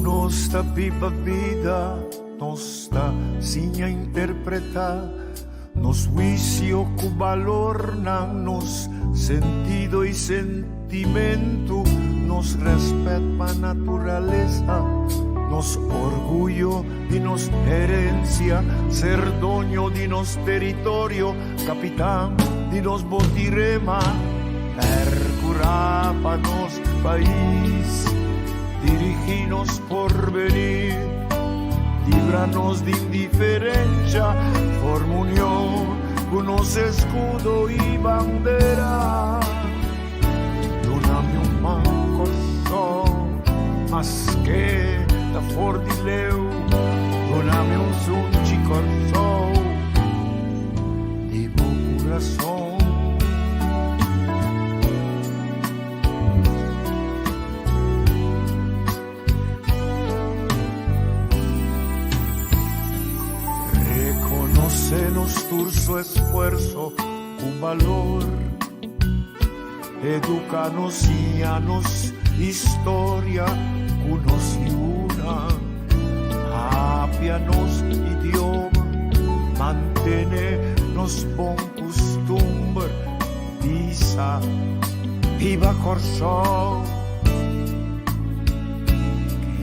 Nos ta biba bida, nos ta siña interpretá nos huisio ku balornan, nos sentido i sentimentu, nos rèspèt pa naturalesa, nos orguyo di nos herensia, ser doño di nos teritorio, kapitan di nos botirema, pèrkurá pa nos pais, dirigí nos porvenir, libra nos di indiferensha, forma union ku nos eskudo i bandera. Duna mi un man Kòrsou, maske ta for di leu, duna mi un sunchi Kòrsou di bo kurason. Reconoce nos tur su esfuerzo cu balor. Educa nos, siña nos historia cu nos yunan. Papia nos idioma, mantene nos bon custumber. Bisa, Biba Kòrsou!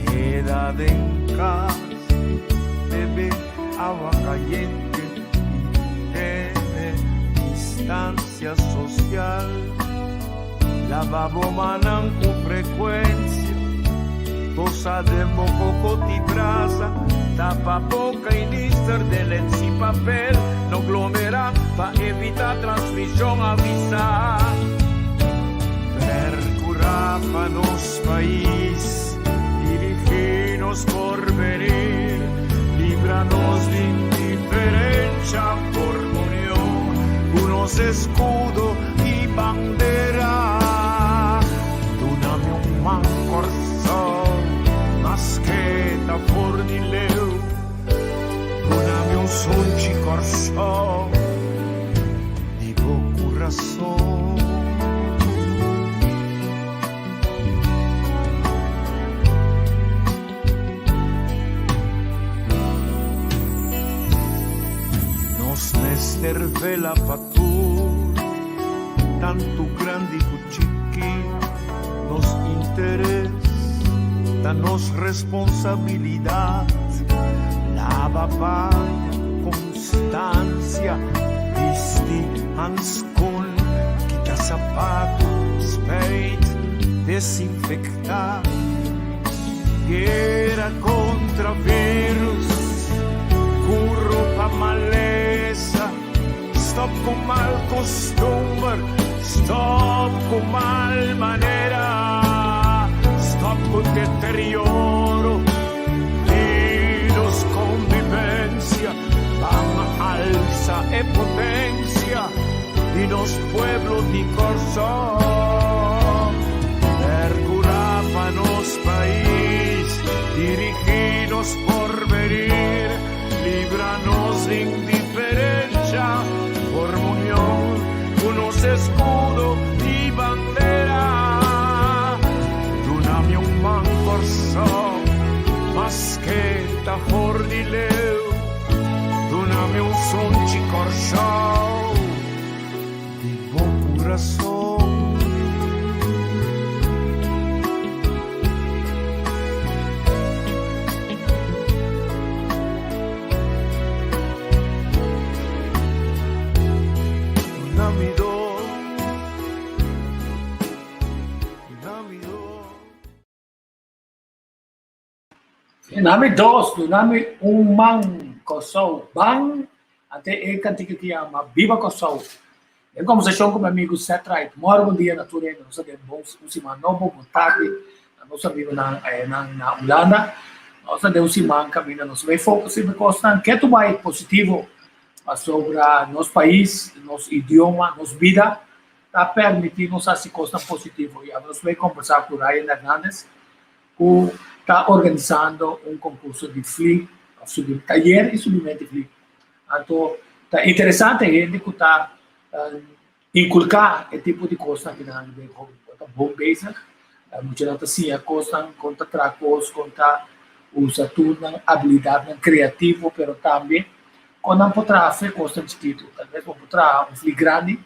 Keda den kas, bebe awa kayente i tene distansia sosial. Laba bo mannan ku frekuensia, tosa den bo koko di brasa, tapa boka i nister den lens i papel. No glomerá pa evitá transmishon, avisá. Perkurá pa nos pais, dirigí nos porvenir, libra nos di indiferensha, forma union ku nos eskudo i bandera. Duna mi un man Kòrsou, maske ta for di leu. Duna mi un sunchi Kòrsou di bo kurason. Nos mester vela pa tur, tantu grandi ku chiki. Nos interes ta nos responsabilidat. Laba paña, konstansia, bisti hanskon, kita sapatu, spijt, desinfektá. Guera kontra virus, kuro pa malesa. Stop ku mal kustumber, stop ku mal manera, stop ku deterioro di nos konvivensia, ban alsa e potensia di nos pueblo di Kòrsou. Perkurá pa nos pais, dirigí nos porvenir. Libra nos di indiferencia, forma union cu nos escudo y bandera. Duna mi un man Kòrsou, maske ta for di leu. Duna mi un sunchi Kòrsou, di bo kurason. Dunami dos, dunami un man Kòrsou ban, ante e kantika ki yama Biba Kòrsou. Den kombersashon ku mi amigu Seth Wright, mòrgo bon dia na tur hende, nos a den bon un siman nobo, bon tardi na nos amigunan ayanan na Hulanda. Nos a den un siman kaminda nos bai focus riba e kosnan ketu bai positivo pasobra nos pais, nos idioma, nos bida ta permití nos hasi kosnan positivo. I awe nos bai kombersá ku Ryan Hernandez ku ta organisando un konkurso di fli, òf subi tayer i subimentu di fli. Anto ta interesante hende ku ta inkulká e tipo di kosnan ki nan den hopi. Bo ta bon bezig, muchanan ta siña kosnan, kon ta traha kos, kon ta. Usa tur nan abilidatnan kreativo pero tambe kon nan por traha fe kosnan chikitu. Talbes bo por traha un fli grandi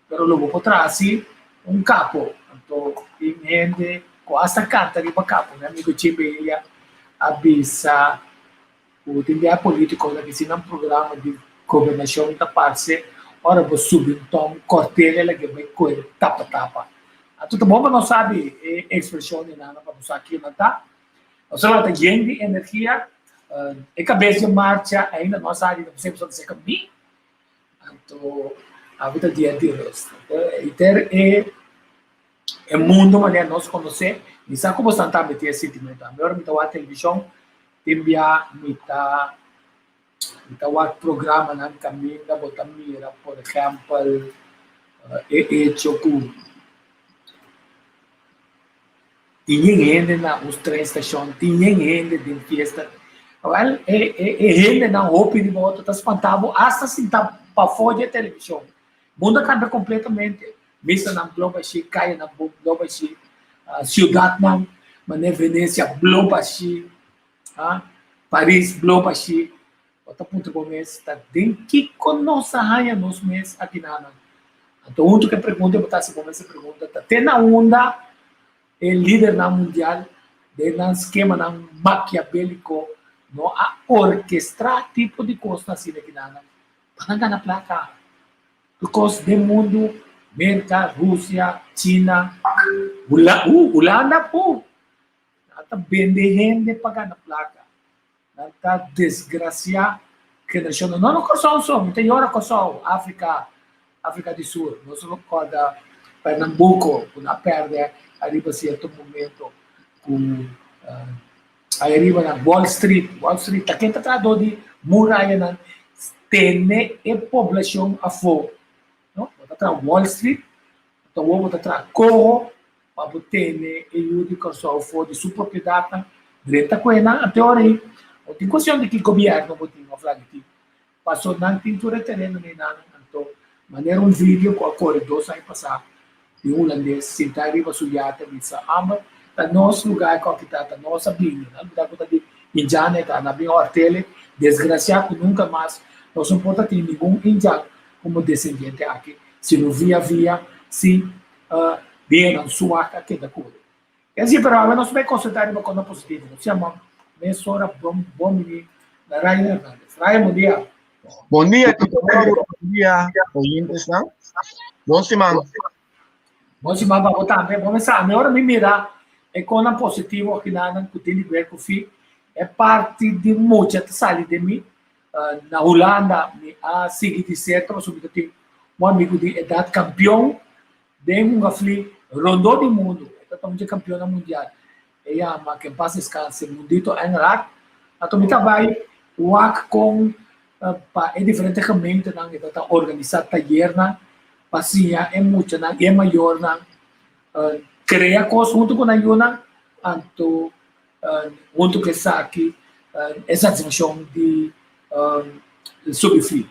pero lo bo por traha si un kapo. Anto tin hende ku asta kanta riba kapo. Mi amigo Chimbe Elia a bisa ku tin bia politikonan ki si nan programa di gobernashon ta parse ora bo subi un ton kòrtel el a ke bai kohe tapa tapa. Anto ta bon pa nos sabi e ekspreshon di nan pa nos sa kiko nan ta. Nos tabata yen di energia, e kabes di marcha ainda no a sali, no por sa seka mi, anto awe ta dia di rust. Henter e e mundo manera nos konosé, mi sa ku boso tambe tin e sintimentu. Ami ora mi ta wak televishon tin bia mi ta mi ta wak programanan kaminda bo ta mira por ehèmpel e echo ku Tin yen hende na un tren station, tin yen hende den fiesta. Wel, e, e, e hendenan hopi riba otro ta spanta bo hasta sinta pafó di e televishon. Mundo a kambia kompletamente. Misanan blo bashí, kayanan blo bashí, siudatnan manera Venecia blo bashí, ah, Paris blo bashí. Bo ta puntra bo mes, ta den kiko nos a haña nos mes akinanan? Anto huntu ku e pregunta bo ta hasi bo mes e pregunta, ta te na unda e lidernan mundial den nan skemanan makiabeliko no a orkestrá tipo di kosnan asina akinanan pa nan gana plaka? Because den mundu, Merka, Rusia, China, Hulanda, nan ta bende hende pa gana plaka. Nan ta desgraciá generashonnan. No na Kòrsou so, mi ta yora Kòrsou, Afrika, Afrika di Sur. Nos a kòrda Pernambuco ku nan a pèrdè ariba sierto momento ku ai ariba na Wall Street. Wall Street ta ken ta trahadó di murayanan tene e poblashon afó. No, bo ta traha Wall Street, ta awor bo ta traha koho pa bo tene e yu di Kòrsou for di su propiedatnan, drenta ku enan. Ante ora ei, no tin kuestion di ki gobièrnu bo tin òf laga tin, paso nan tin tur e tereno neinanan. Anto, manera un video ku a kore dos aña pasá di un hulandes sintá riba su yate a bisa, Amber, ta nos lugá e kòki ta, ta nos a bini. Nan lugá ku ta di indjan e ta, nan a bin hòrt'el, desgrasiá ku nunka mas nos no por ta tin ningun indjan komo desendiente aki, sino via via si Biennan suak a keda kore. E si pero awe nos bai konsentrá riba kosnan positivo. Nos yama mesora bon bon bini na Ryan Hernandez. Ryan, bon dia. Bon dia, Tito Mauro. Bon dia, oyentesnan. Bon siman. Bon siman pa bo tambe. Bo mester ami ora mi mira e kosnan positivo akinanan ku tin di ber ku fi e parti di mucha ta sali den mi. Na Hulanda mi a sigui di serka pasobra mi ta tin un amigu di edat kampion den hunga fli rondó di mundu. E ta un dje kampionnan mundial. E yama, ke en pas deskanse, Mundito Engelhard. Anto mi ta bai wak kon pa e diferente gemeentenan e ta ta organisá tayernan pa siña e muchanan i e mayornan krea kos huntu ku nan yunan. Anto huntu ku esaki e satisfakshon di subi fee.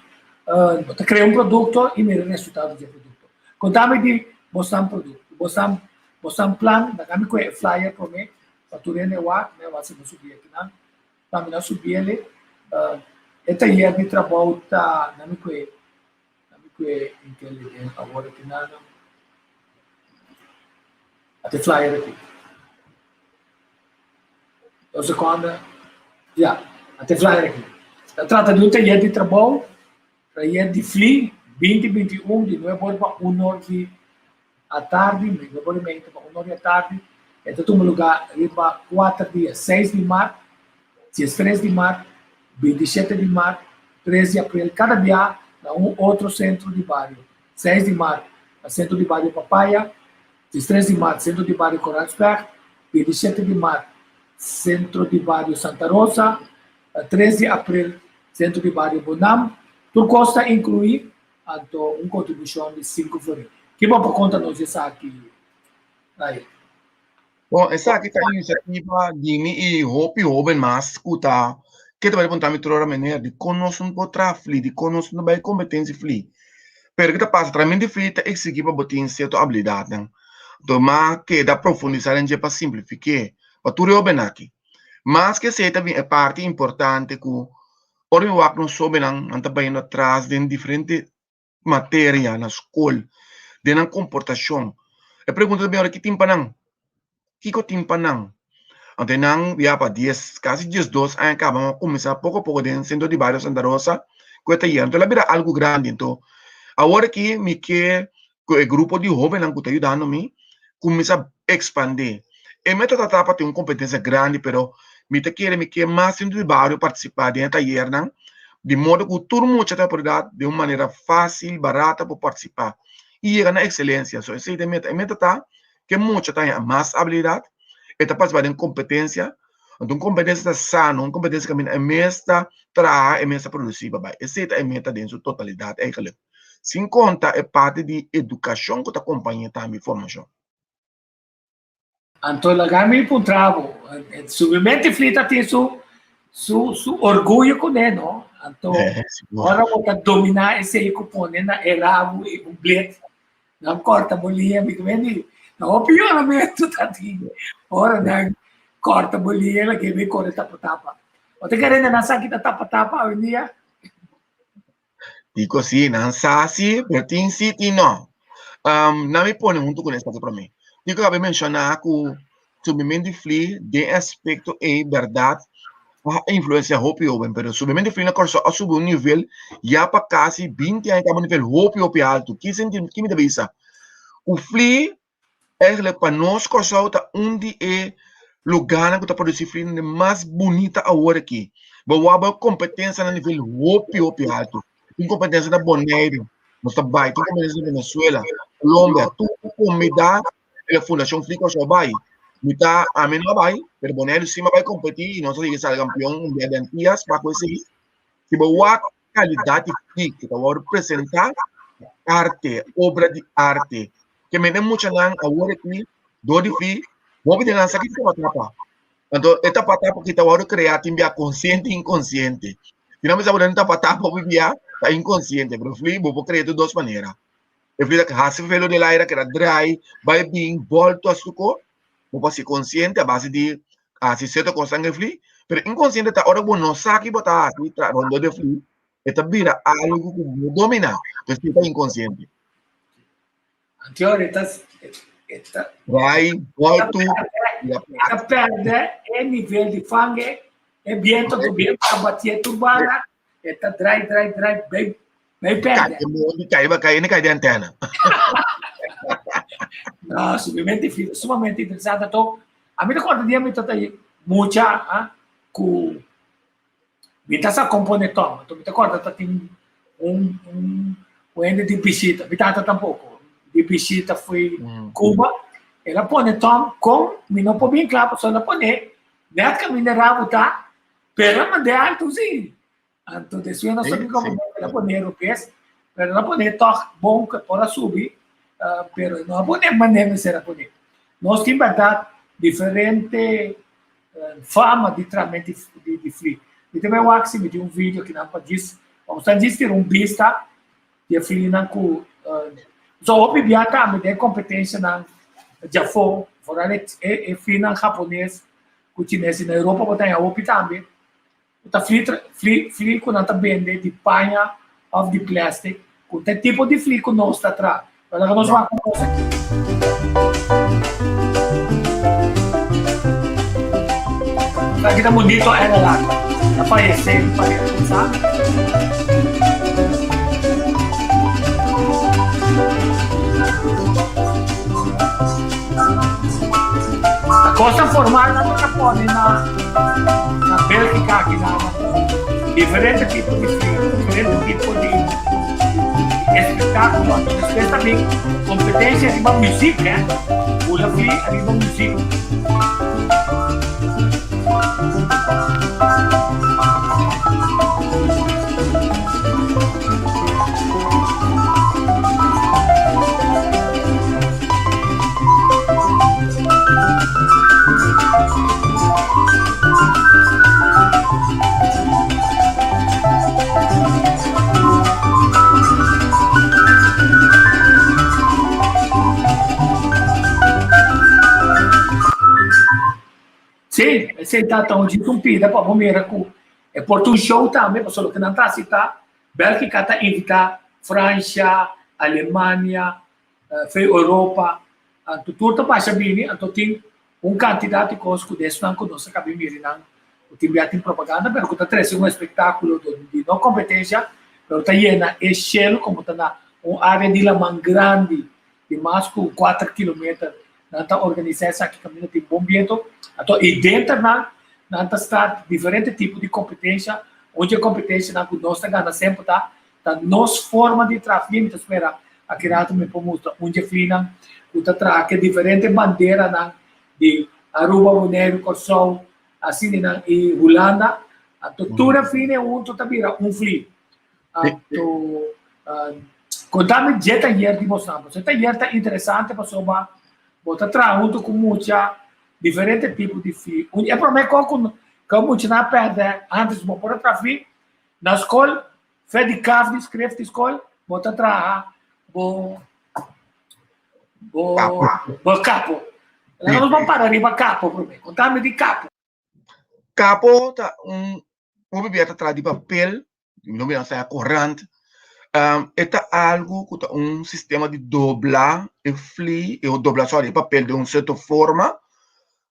Bo ta krea un produkto i mira e resultado di e produkto. Kontami di bosan produkto, bosan bosan plan, laga mi kohe e flyer promé pa tur hende wak, mi a wak si bo subi akinan, pa mi no subi ele. E tayer di trabou ta, na mi kohe, na mi kohe inteligente awor akinan. A te flyer aki. Un seconde. Ja, a te flyer aki. Ta trata di un tayer di trabou, tayer di fli, 2021, di 9 or pa 1 or di atardi, 9 or y media pa 1 or di atardi. E ta tuma lugar riba 4 dia, 6 di maart, 13 di maart, 27 di maart, 3 di april, kada bia na un otro sentro di bario. 6 di maart na sentro di bario Papaya, 13 di maart sentro di bario Koransberg, 27 di maart sentro di bario Santa Rosa, 3 di april sentro di bario Bonam. Tur kos ta inkluí, anto un kontribushon di 5 florin. Ki bo por konta nos di esaki, Ryan? Bon, esaki ta inisiativa di mi i hopi hoben mas ku ta ke ta bai puntra mi tur ora, Meneer, dikon nos no por traha fli? Dikon nos no bai kompetensia fli? Pero ke ta pasa, trahamentu di fli ta eksigí pa bo tin sierto abilidatnan. Anto mi a keda profundisá den dje pa simplifik'é pa tur e hobennan aki. Maske esei ta bin e parti importante ku ora mi wak nos hóbennan nan ta bayendo atras den diferente materia na skol, den nan komportashon. E pregunta ta bin ora ki tin pa nan? Kiko tin pa nan? Anto nan ya pa dies kasi diesdos aña kaba nan a kuminsá poko poko den sentro di bario Santa Rosa ku e tayer. Anto el a bira algu grandi. Anto awor aki mi ke ku e grupo di hóbennan ku ta yudando mi kuminsá ekspandé. E meta ta ta pa tin un kompetensia grandi pero mi ta kere mi ke mas hende di bario partisipá den e tayernan di modo ku tur mucha ta por dat den un manera fásil, barata por partisipá i yega na ekselensia. So esei ta e meta. E meta ta ke mucha ta haña mas abilidat, e ta partisipá den kompetensia. Anto un kompetensia ta sano, un kompetensia kaminda e mes ta traha, e mes ta produsí babay. Esei ta e meta den su totalidat eigentlik. Sin konta e parti di edukashon ku ta kompañ'é tambe formashon. Anto laga mi puntra bo, subimente Flita tin su su su orguyo kuné no? Anto ora bo ta dominá esei ku pone na e rabu i un blet, nan kòrta bo liña, mi ta di ta hopi yoramentu ta tin ora nan kòrta bo liña lag'é bin kore tapa tapa. Bo ta kere nan sa kita tapa tapa awendia? Diko si, nan sa si, pero tin si, tin no. Um, nan mi pone huntu ku esaki promé. Diko kabe menshoná ku subimentu di fli den aspekto ei bèrdat a influensia hopi hoben, pero subimentu di fli na Kòrsou a subi un nivel ya pa kasi 20 aña kaba un nivel hopi hopi altu. Ki sentido, ki mi ta bisa? Ku fli Eigenlijk pa nos Kòrsou ta un di e lugánan ku ta produsí flinan mas bunita awor aki. Bo wak bo kompetensia na nivel hopi hopi altu. Tin kompetensia na Boneiru, nos ta bai, tin kompetensia na Venezuela, Colombia, tur komida e Fundashon Fli Kòrsou bai. Mi ta, ami no a bai, pero Boneiru sí a bai kompetí i nos a yega sali kampion un bia di Antias pa ku esei. Si bo wak kalidat di fli ku ta wòrdu presentá, arte, obra di arte. Ke mende muchanan awor aki dor di fli, hopi di nan sa ki tapa tapa. Anto e tapa tapa ki ta wòrdu kreá tin bia konsiente i inkonsiente. Si nan bisa bo den tapa tapa hopi bia ta inkonsiente, pero fli bo por krea tur dos manera. E fli ta hasi velo del aire keda drai, bai bin, bòltu asuko, bo por hasi konsiente a base di hasi sierto kosnan ku e fli, pero inkonsiente ta ora ku bo no sa ki bo ta hasi rondó di e fli, e ta bira algu ku bo no dominá, pues ta inkonsiente. Anto e ta e ta Rai, voltu, e ta perde e nivel di fange, e biento ku biento ta batié tur banda, e ta drai drai drai bai bai perde. Kai, kai, kai, kai di antena. No, sumamente sumamente interesante. Anto, a mi ta kòrda dia mi ta mucha ah, ku Mi ta sa kompone tòg, anto mi ta kòrda ta tin un un un hende di bishita, mi tata tampoko, di bishita foi Cuba, el a pone tòm kon mi no por bin kla pasobra el a pone nèt kaminda rabu ta, pero a mand'é altu si. Anto despues nos a bin kompone el a pone robes, pero el a pone tòg bon ku e por a subi, pero e no a pone manera mester a pone. Nos tin bèrdat diferente fama di tramenti di fli. Mi ta bai wak si mi tin un video kinan pa djis, pa bo sa djis tira un bista di e flinan ku so hopi bia tambe den kompetensianan djafó, foral e flinan hapones ku chines i na Europa bo ta haña hopi tambe. Ta fli fli fli ku nan ta bende di paña òf di plastic ku ta e tipo di fli ku nos ta traha. Pero laga nos wak un kos aki. Esaki ta Monito Engeland. Ta fayesé un par di aña pasá. Ta kosnan formal nan ta pone na na Bélgica aki nan diferente tipo di frio, diferente tipo di espectáculo. Anto despues ta bin competencia riba muziek, hè. Bula fli riba muziek. Sí, esei ta ta un djis un pida pa bo mira ku e por ta un show tambe, pasobra loke nan ta hasi ta Bélgika ta invitá Fransha, Alemania, fe Europa, anto tur ta basha bini, anto tin un kantidat di kos ku di esnan ku nos a kabi mira nan ku tin bia tin propaganda, pero ku ta trese un espektákulo di no kompetensia, pero ta yena e shelu komo ta na un área di laman grandi di mas ku kuater kilometer. Nan ta organisá esaki kaminda tin bon biento. Anto i denter nan, nan ta start diferente tipo di kompetensia. Un dje kompetensianan ku nos ta gana semper ta, ta nos forma di traha fli. Mi ta spera aki rato mi por mustra un dje flinan ku ta traha ke diferente banderanan di Aruba, Boneiru, Kòrsou, asina nan i Hulanda. Anto tur e flinan huntu ta bira un fli. Anto, kontami dje tayer di bosnan. Pasobra e tayer ta interesante pasobra bo ta traha huntu ku mucha diferente tipo di fi. E promé kos ku ku muchanan a pèrdè antes bo por a traha fi, na skol, fe di kaf di skrif di skol, bo ta traha bo bo bo kapo. Laga nos ban para riba kapo promé. Kontami di kapo. Kapo ta un hopi bia ta traha di papel, no bia sea korant. E ta algu ku ta un sistema di dobla e fli, e dobla sorry e papel den un sierto forma,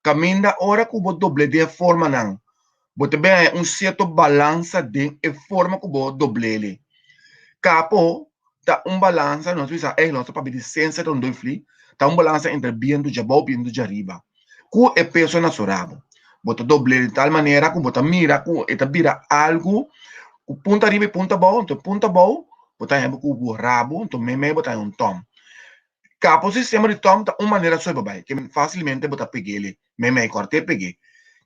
kaminda ora ku bo dobl'é den e formanan bo ta bin haña un sierto balansa den e forma ku bo dobl'é. Kapo ta un balansa, nos bisa ey nos ta papia di sensia rondó e fli, ta un balansa entre bientu djabou, bientu djariba. Ku e peso na su rabo. Bo ta dobl'é di tal manera ku bo ta mira ku e ta bira algu ku punta ariba i punta abou, anto e punta abou bo ta haña ku bo rabo, anto meimei bo ta haña un tòm. Kapo sistema di tòm ta un manera so e bo bai, ke fásilmente bo ta peg'é meimei kòrt'é peg'é.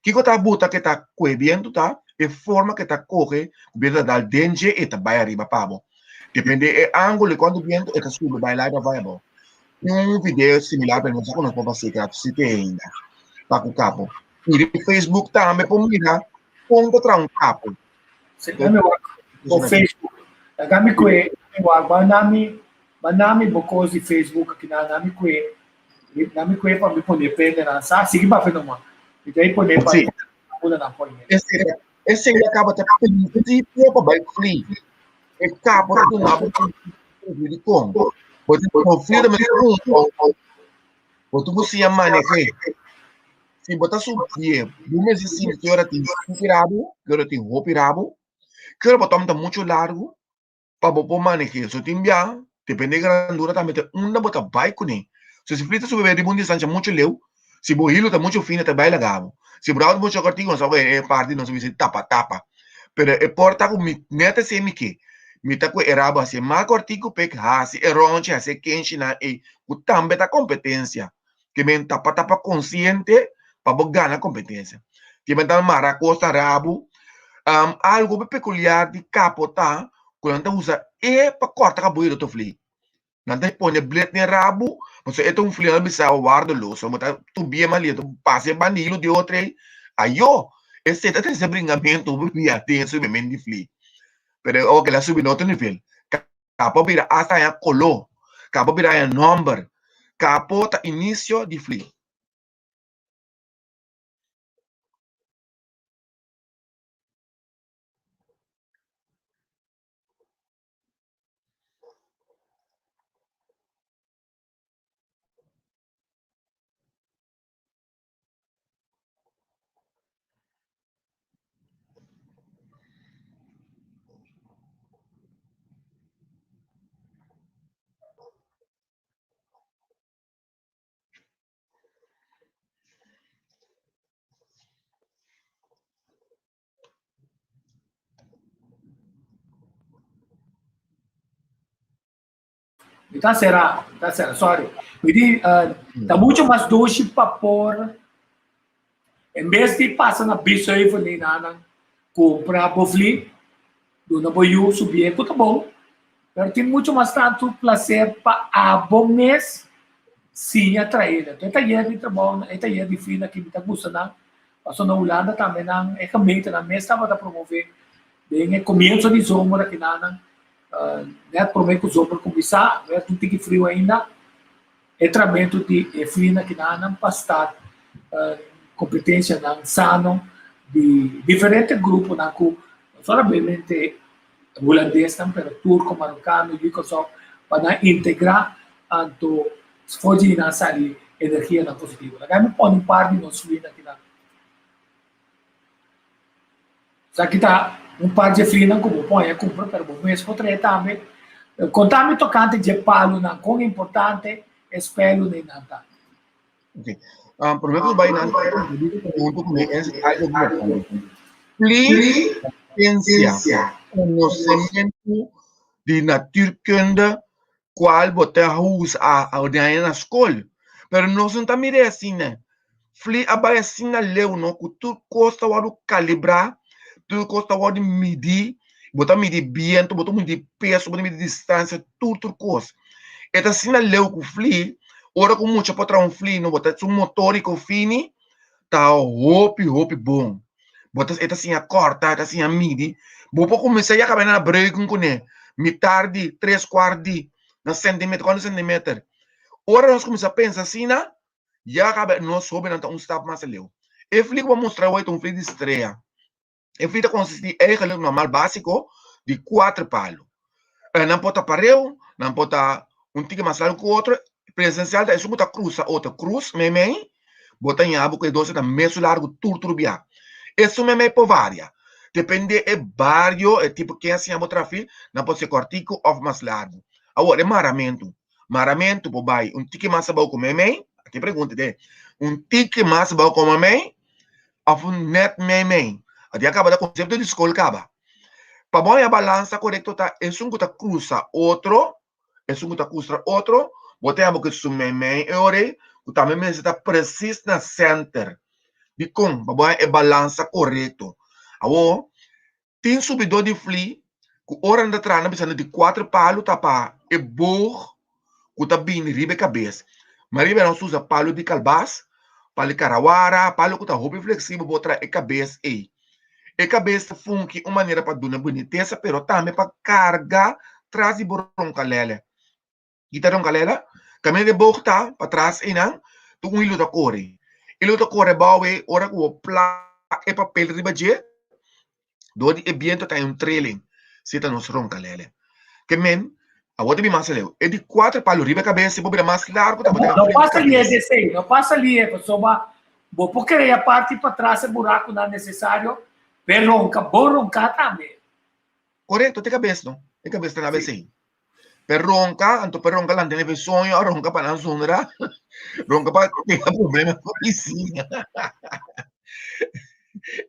Kiko ta buta ke ta kohe bientu ta e forma ke ta kohe ku bientu ta dal den dje e ta bai ariba pa bo. Depende e ángulo i kuantu bientu e ta subi bai laga bai abou. Tin un video similar pero no sa ku nos por pas'é keda si te ainda pa ku kapo. I riba Facebook tambe por mira kon ta traha un kapo. Si, mi wak bo Facebook. Laga mi kue, mi wak ba nami, ba nami bo kos di Facebook aki na nami kue, nami kue pa mi pone pende nan sa, sigui papia numa. Mi ta pone pa Si. puna nan pone. Esei esei a kaba ta prinsipio pa bai fli. E kapo ta duna bo prinsipio di kon. Bo tin konfia den mes un, bo tin ku siña maneh'é. Si bo ta subié, bo mester sinti ki ora tin hopi rabu, ki ora tin hopi rabu, ki ora bo tòm ta muchu largu pa bo por maneh'é. So tin bia, depende di grandura tambe ta unda bo ta bai kuné. So si fli ta subi bai riba un distansha muchu leu, si bo hilu ta muchu fini ta bai laga bo. Si bo rou ta muchu kòrtiku nos a wei e parti nos a bisa tapa tapa. Pero e por ta ku mi nèt esei mi ke. Mi ta ku e rabo hasi e mas kòrtiku p'e hasi e rònchi hasi e kenshinan ei ku tambe ta kompetensia. Ke men tapa tapa konsiente pa bo gana kompetensia. Ke men ta mara kos na rabu. Algu pekuliar di kapo ta ku nan ta usa e pa kòrta kabuyo di otro fli. Nan ta pone blet den rabu, pasobra e ta un fli nan bisa waardeloos, bo ta tubia maliet, pasa e banda hilu di otro ei, ayo, esei ta trese bringamentu hopi bia den subimentu di fli. Pero oke el a subi na otro nivel, kapo bira asta haña koló, kapo bira haña nòmber, kapo ta inisio di fli. Mi ta será, mi ta será, sorry. Mi di, uh, ta mucho mas dushi pa por, en bes di pasa na Biesheuvel ni nanan, kumpra bo vli, duna bo yu su bie ku ta bon, pero tin mucho mas tantu placer pa abo mes siña trae. Entonces, e tayer di trabou, e tayer di fina ki mi ta gusta nan, pasobra na Hulanda tambe nan, e gemeentenan mes tabata promove den e comienzo di zomer aki nanan, Net promé ku zomer kuminsá, no un tiki friu ainda, e tramentu di e flinan kinanan pa start. kompetensianan sano di diferente gruponan ku no solamente hulandesnan pero turko, marokano, yu Kòrsou pa nan integrá anto for di nan sali energianan positivo. Laga mi pone un par di nos flinan akinan. Esaki ta un par dje flinan ku bo por haña kumpra pero bo mes por trae tambe. Konta mi tokante dje palunan, kon importante e spèlunan ta. Ok. Um, promé ku bai nan pregunta ku mi es algo importante. Pli ciencia, conocimiento di natuurkunde cual bo ta usa a ordenaña na school. Pero nos no ta mira asina. Fli a bai asina leu no ku tur kos ta wòrdu kalibrá, tur kos ta wòrdu midí, bo ta midi bientu, bo ta midi peso, bo ta midi distansia, tur tur kos. E ta asina leu ku fli, ora ku mucha por traha un fli no bo ta su motoriko fini ta hopi hopi bon. Bo ta e ta siña kòrta, e ta siña midi. Bo por kuminsá ya kaba na breuken kuné, mitar di, tres kuart di, na sentimeter, kuantu sentimeter. Ora nos kuminsá pensa asina, ya kaba nos hóbennan ta un stap mas aleu. E fli ku bo a mustra awor ta un fli di strea. E fli ta konsistí eigenlik normal básiko di kuater palu. Nan por ta pareu, nan por ta un tiki mas largu ku otro. Pero esensial ta esun ku ta krusa otro. Krus meimei, bo ta ña bo ku e dos ta mesun largu tur tur bia. Esun meimei por varia, depende e bario, e tipo ken a siña bo traha fli, nan por ser kòrtiku òf mas largu. Awor e maramentu, maramentu por bai un tiki mas abou ku meimei, aki pregunta te, un tiki mas abou ku meimei òf un nèt meimei. Adi a kaba ta konsepto di skol kaba. Pa bo haña balansa korekto ta esun ku ta krusa otro, esun ku ta kustra otro, bo ta haña bo ku esun meimei e ora ei ku tambe mester ta presis na sènter. Dikon? Pa bo haña e balansa korekto. Awor, Tin subidó di fli ku ora nan ta traha nan bisa nan di kuater palu ta pa e boog ku ta bini riba e kabes. Ma riba nos usa palu di kalbas, palu di karawara, palu ku ta hopi fleksibel por traha e kabes ei. E kabes ta fungi un manera pa duna bunitesa pero tambe pa karga tras di bo ronkalèlè. Kita ronkalèlè, kaminda di boog ta patras einan tur un hilu ta kore. Hilu ta kore bou ei ora ku bo plak e papel riba dje Dor di e biento ta un trailing, si ta nos ronka lele. Ke men, awor ta bin mas aleu. E di kuater palu riba e kabes, si bo bira mas largu ta bo ta No pasa lihe di esei, no pasa lihe, pasobra bo por krea parti patras e burakunan nesesario p'e ronka, bo ronka tambe. Korekto, te kabes no, e kabes ta na esei. Pe ronka, anto pe ronka lan tene pe soño, a ronka pa nan zundra, ronka pa tenga problema ku pisina.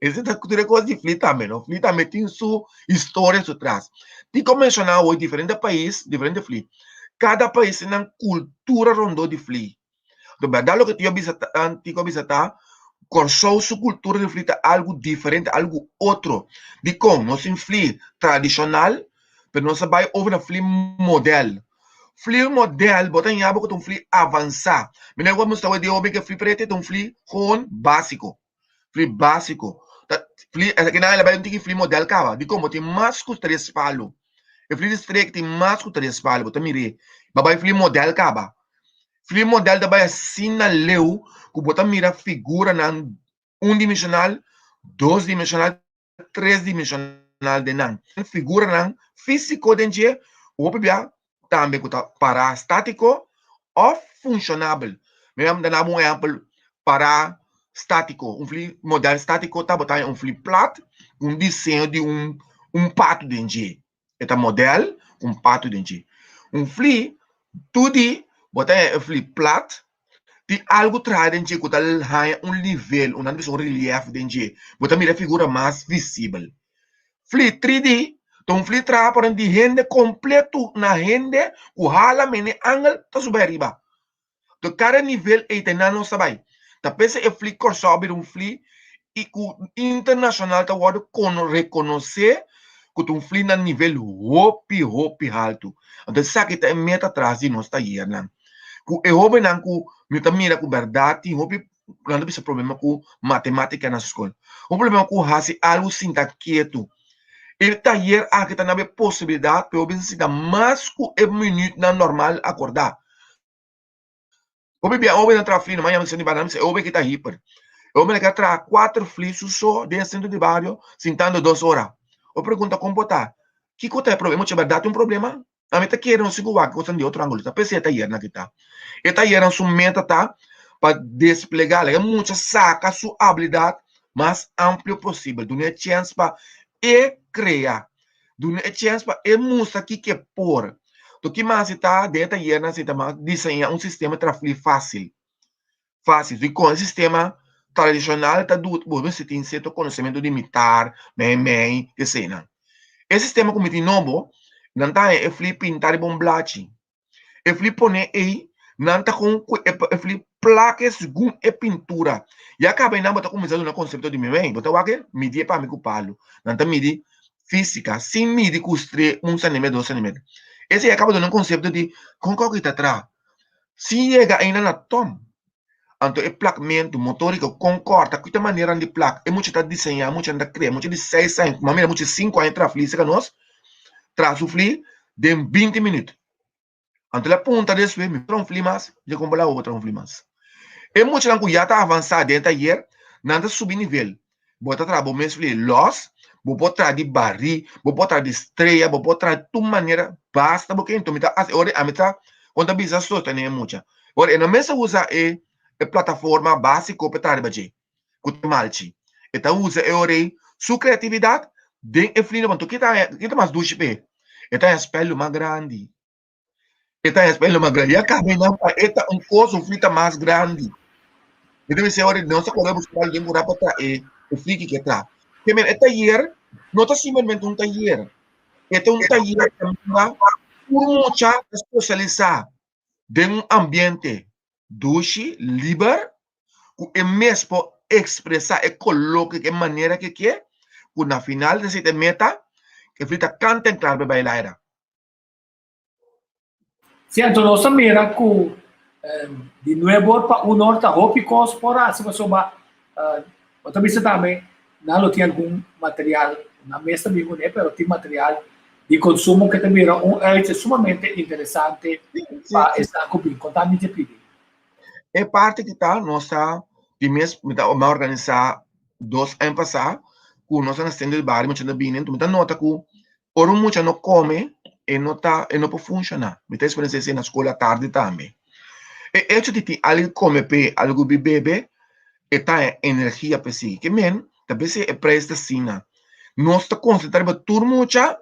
Ese ta tur e kos di fli tambe, no? Fli tambe tin su historia su tras. Tiko menshoná hoy diferente pais, diferente fli. Kada pais tin nan kultura rondó di fli. Anto bèrdat loke Tio bisa ta, Tiko a bisa ta, Kòrsou su kultura di fli ta algu diferente, algu otro. Dikon? Nos tin fli tradishonal, pero nos a bai over na fli modèl. Fli modèl bo ta ña bo ku ta un fli avansá. Mi nan ku a mustra awe di hopi ke fli prete ta un fli gewoon básiko. Fli básiko. Ta fli, esaki nan el a bai un tiki fli modèl kaba. Dikon? Bo tin mas ku tres palu. E fli di strek tin mas ku tres palu, bo ta mir'é. Bo a bai fli modèl kaba. Fli modèl ta bai asina leu ku bo ta mira figuranan un dimenshonal, dos dimenshonal, tres dimenshonal den nan. Figuranan físiko den dje hopi bia tambe ku ta pará státiko òf funshonabel. Mi a duna bo un ehèmpel, pará státiko, un fli modèl státiko ta bo ta haña un fli plat ku un diseño di un un patu den dje. E ta modèl ku un patu den dje. Un fli tur di bo ta haña e fli plat tin algu traha den dje ku ta haña un nivel, un nan ta bisa un relief den dje. Bo ta mira e figura mas visibel. Fli 3D ta un fli traha por di hende kompletu na hende ku hala mene angel ta subi ariba. To kada nivel ei ta nan nos ta bai. Ta p'esei e fli Kòrsou a bira un fli i ku internashonal ta wòrdu rekonosé ku ta un fli na nivel hopi hopi haltu. Anto esaki ta e meta tras di nos tayernan. Ku e hóbennan ku mi ta mira ku bèrdat tin hopi nan ta bisa problema ku matematika na skol. Un problema ku hasi algu sinta ketu. E tayer aki ta nabe posibilidat pa e hóben sinta mas ku e minütnan normal akordá. Hopi bia hopi na traha fino, maña mi senti banda, mi bisa e hopi aki ta hiper. E homber a traha kuater fli su so den e sentro di bario sintando dos ora. Bo pregunta kon por ta? Kiko ta e problema? Mucha bèrdat tin un problema? Ami ta kere nos sigur wak e kosnan di otro ángulo. Ta p'esei e tayernan aki ta. E tayernan su meta ta pa desplegá, laga e mucha saka su abilidat mas amplio posibel. Duna e chèns pa e krea. Duna e chèns pa e mustra kiko e por. To ki mas si ta den e tayernan si ta mas diseñá un sistema trafli fásil. Fásil. Dikon e sistema tradishonal ta dut bo mester tin sierto konosementu di mitar, mei mei, eseinan. E sistema ku mi tin nobo, nan ta haña e fli pinta riba un blachi. E fli pone ei, nan ta kon ku e fli plak e segun e pintura. Ya kaba einan bo ta kuminsá duna konsepto di mei mei. Bo ta wak e midi e pa mi ku palu. Nan ta midi físika sin midi ku stre un sentimeter, dos sentimeter. Esei a kaba duna un konsepto di kon ku ta traha. Sin yega ainda na tom. Anto e plakmentu, motoriko, kon kòrta, ku ta maneranan di plak, e mucha ta diseñá, mucha ta krea, mucha di seis aña, kuma mira mucha di sinku aña traha fli serka nos, traha su fli den binti minüt. Anto el a punta despues, mi traha un fli mas? Mi di, kon bo laga bo traha un fli mas? E muchanan ku ya ta avansá den e tayer, nan ta subi nivel. Bo ta traha bo mes fli lòs, bo por traha di barí, bo por traha di strea, bo por traha di tur manera, basta bo ke. Enton mi ta hasi, ora ami ta kon ta bisa sostené e mucha. Ora e no mester usa e e plataforma básiko pa e traha riba dje, ku ta malchi. E ta usa e ora ei su kreatividat den e fli nobo. Anto ke ta ke ta mas dushi p'e? E ta haña spèlu mas grandi. E ta espera mas grandi. Ya caba nan pa e ta un cosa, un frita mas grandi. Mi debe ser ora nos a corre buscar alguien por pa tra e e friki que tra. Que men e taller no ta simplemente un taller. E ta un taller caminda tur mucha ta socialisa den un ambiente dushi, liber, ku e mes por expresa e color ke e manera ke ke, ku na final ta sete meta, ke frita kanta en klaar pa bailaira. Sí, anto nos a mira ku di nuebe or pa un or ta hopi kos por hasi pasobra bo ta bisa tambe nan lo tin algun material, nan mes ta bin kuné pero tin material di konsumo ke ta bira un uitje sumamente interesante pa esnan ku bin. Konta mi te pidi. E parti ki ta nos ta di mes mi ta organisá dos aña pasá ku nos a na sentro di bario mucha ta bini enton mi ta nota ku Ora un mucha no come, e no ta, e no por funciona. Mi ta experiencia esei na school atardi tambe. E hecho di tin algo come p'e, algo bi bebe, e ta haña energia p'e sigui. Ke men, ta bes e prijs ta asina. Nos ta concentra riba tur mucha,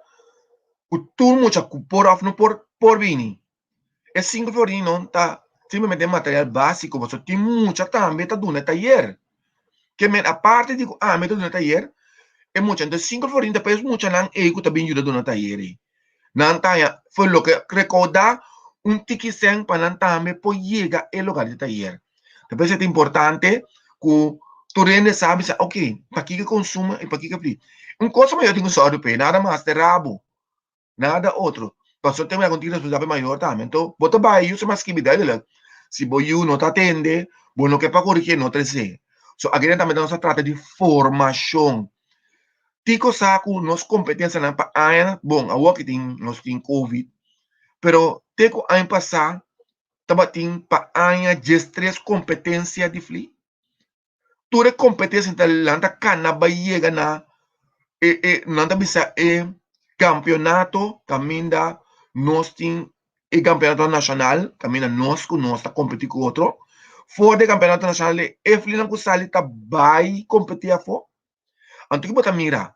cu tur mucha cu por of no por, por bini. E sinku florin ta simplemente material básiko, pasobra tin mucha tambe ta duna e tayer. Ke men aparte di ku ami ta duna tayer, e mucha entonces sinku florin ta pa es muchanan ei ku ta bin yuda duna tayer ei. Nan ta haña for loke rekoudá un tiki sèn pa nan tambe por yega e lugar di tayer. Ta por eso ta importante ku tur hende sa bisa ok pakiko e konsumo i pakiko e fli. Un kos mayor tin ku sòru p'e nada mas ta e rabo. Nada otro. Pasobra tin algun tin responsabilidad pa e mayor tambe. Anto, bo ta bai yu suma skibi duidelijk. Si bo yu no ta atende, bo no ke pa korigé, no trese. So, aki tambe nos ta trata di formashon. Tiko sa ku nos kompetensianan pa aña, bon, awor ki tin, nos tin covid, pero te ku aña pasá tabatin pa aña diestres kompetensia di fli. Tur e kompetensia ta nan ta kana bai yega na e e nan ta bisa e kampeonato kaminda nos tin e kampeonato nashonal kaminda nos ku nos ta kompetí ku otro. For di e kampeonato nashonal e flinan ku sali ta bai kompetí afó. Anto ki bo ta mira?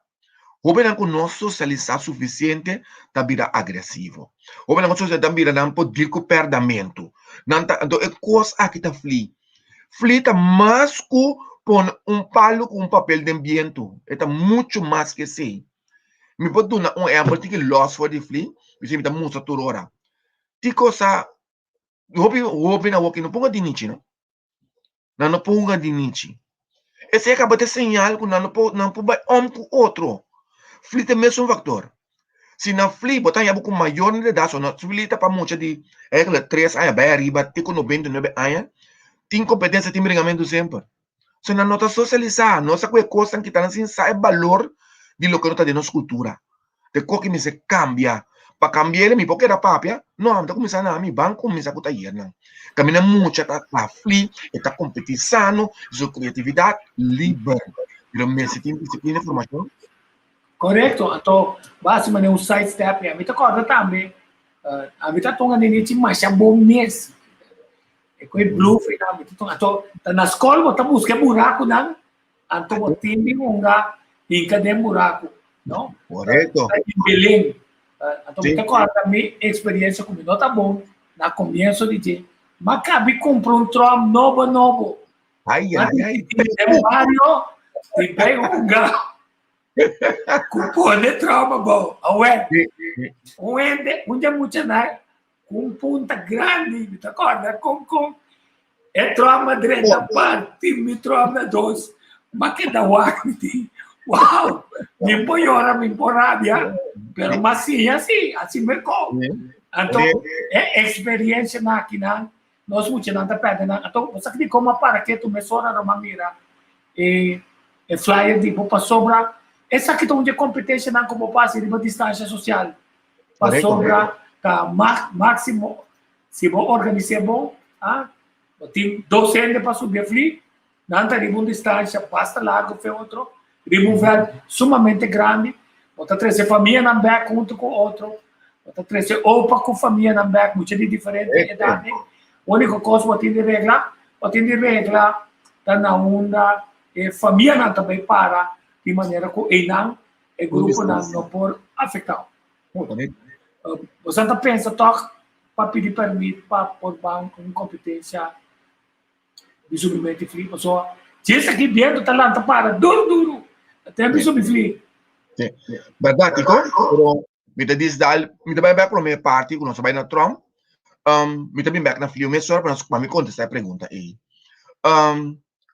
Hóbennan ku no sosialisá sufisiente ta bira agresivo. Hóbennan ku sosialisá ta bira nan por dil ku pèrdamentu. Nan ta, anto e kos aki ta fli. Fli ta mas ku pone un palu ku un papel den bientu. E ta muchu mas ku esei. Mi por duna un ehèmpel tiki lòs for di fli, mi ta mustra tur ora. Tin kosa hopi hóben awor ki no por di nichi no. Nan no por hunga di nichi. Esei a kaba ta señal ku nan no por nan por bai om ku otro. Fli ta e mesun faktor. Si nan fli bo ta haña bo ku mayornan di edat so no fli ta pa mucha di eigenlijk tres aña bai ariba te ku 99 aña tin kompetensia tin bringamentu semper. So nan no ta sosialisá, no sa ku e kosnan kita nan sin sa e balor di loke no ta den nos kultura. Te koki mester kambia. Pa kambi'el mi por keda papia? No, ami ta kuminsá na mi ban kuminsá ku tayernan. Kaminda mucha ta fli, e ta kompetí sano, su kreatividat liber. Pero mester tin disiplina i formashon. Korekto, anto bo hasi manera un side step i ami ta kòrda tambe, ami ta tonga nenichi masha bon mes. E ku e bluf ei nan, mi ta tonga. Anto ta na skol bo ta buska e burakunan, anto bo tin di hunga hinka den buraku, no? Korekto. Ta di Belén. Anto mi ta kòrda mi eksperiencia ku mi no ta bon na komienso di dje. M'a kabi kumpra un tròm nobo nobo. Ai, ai, ai. Den bario di bai hunga. Ku pone trauma bou. Awe, un hende, un dje muchanan ku un punta grandi, mi ta kòrda kon kon e trauma drenta parti mi trauma dos, m'a keda wak mi di, wow, mi por yora, mi por rabia, pero m'a siña si, así me kon. Anto, e eksperiencianan akinan, nos muchanan ta pèrdè nan. Anto, bo sa dikon m'a para ketu mesora ora m'a mira e e flyer di bo pasobra esaki ta un di e kompetensianan ku bo por hasi riba distansia sosial. Pasobra ta máksimo si bo organis'é bon, ah, bo tin dos hende pa subi e fli, nan ta riba un distansia basta largu fe otro, riba un vèlt sumamente grandi, bo ta trese famianan bèk huntu ku otro, bo ta trese opa ku famianan bèk, mucha di diferente edat. Úniko kos bo tin di regla, bo tin di regla ta na unda e famianan ta bai para di manera ku einan e gruponan no por afektá. Boso ta pensa tòg pa pidi pèrmit pa por ban un kompetensia di subimentu di fli? Pasobra si esaki bientu ta lanta para duru duru, ta tempu di subi fli. Bèrdat, Tiko? Pero mi ta disdal, mi ta bai bèk promé parti ku nos a bai na Trump. Mi ta bin bèk na fli mesora pa nos pa mi kontestá e pregunta ei.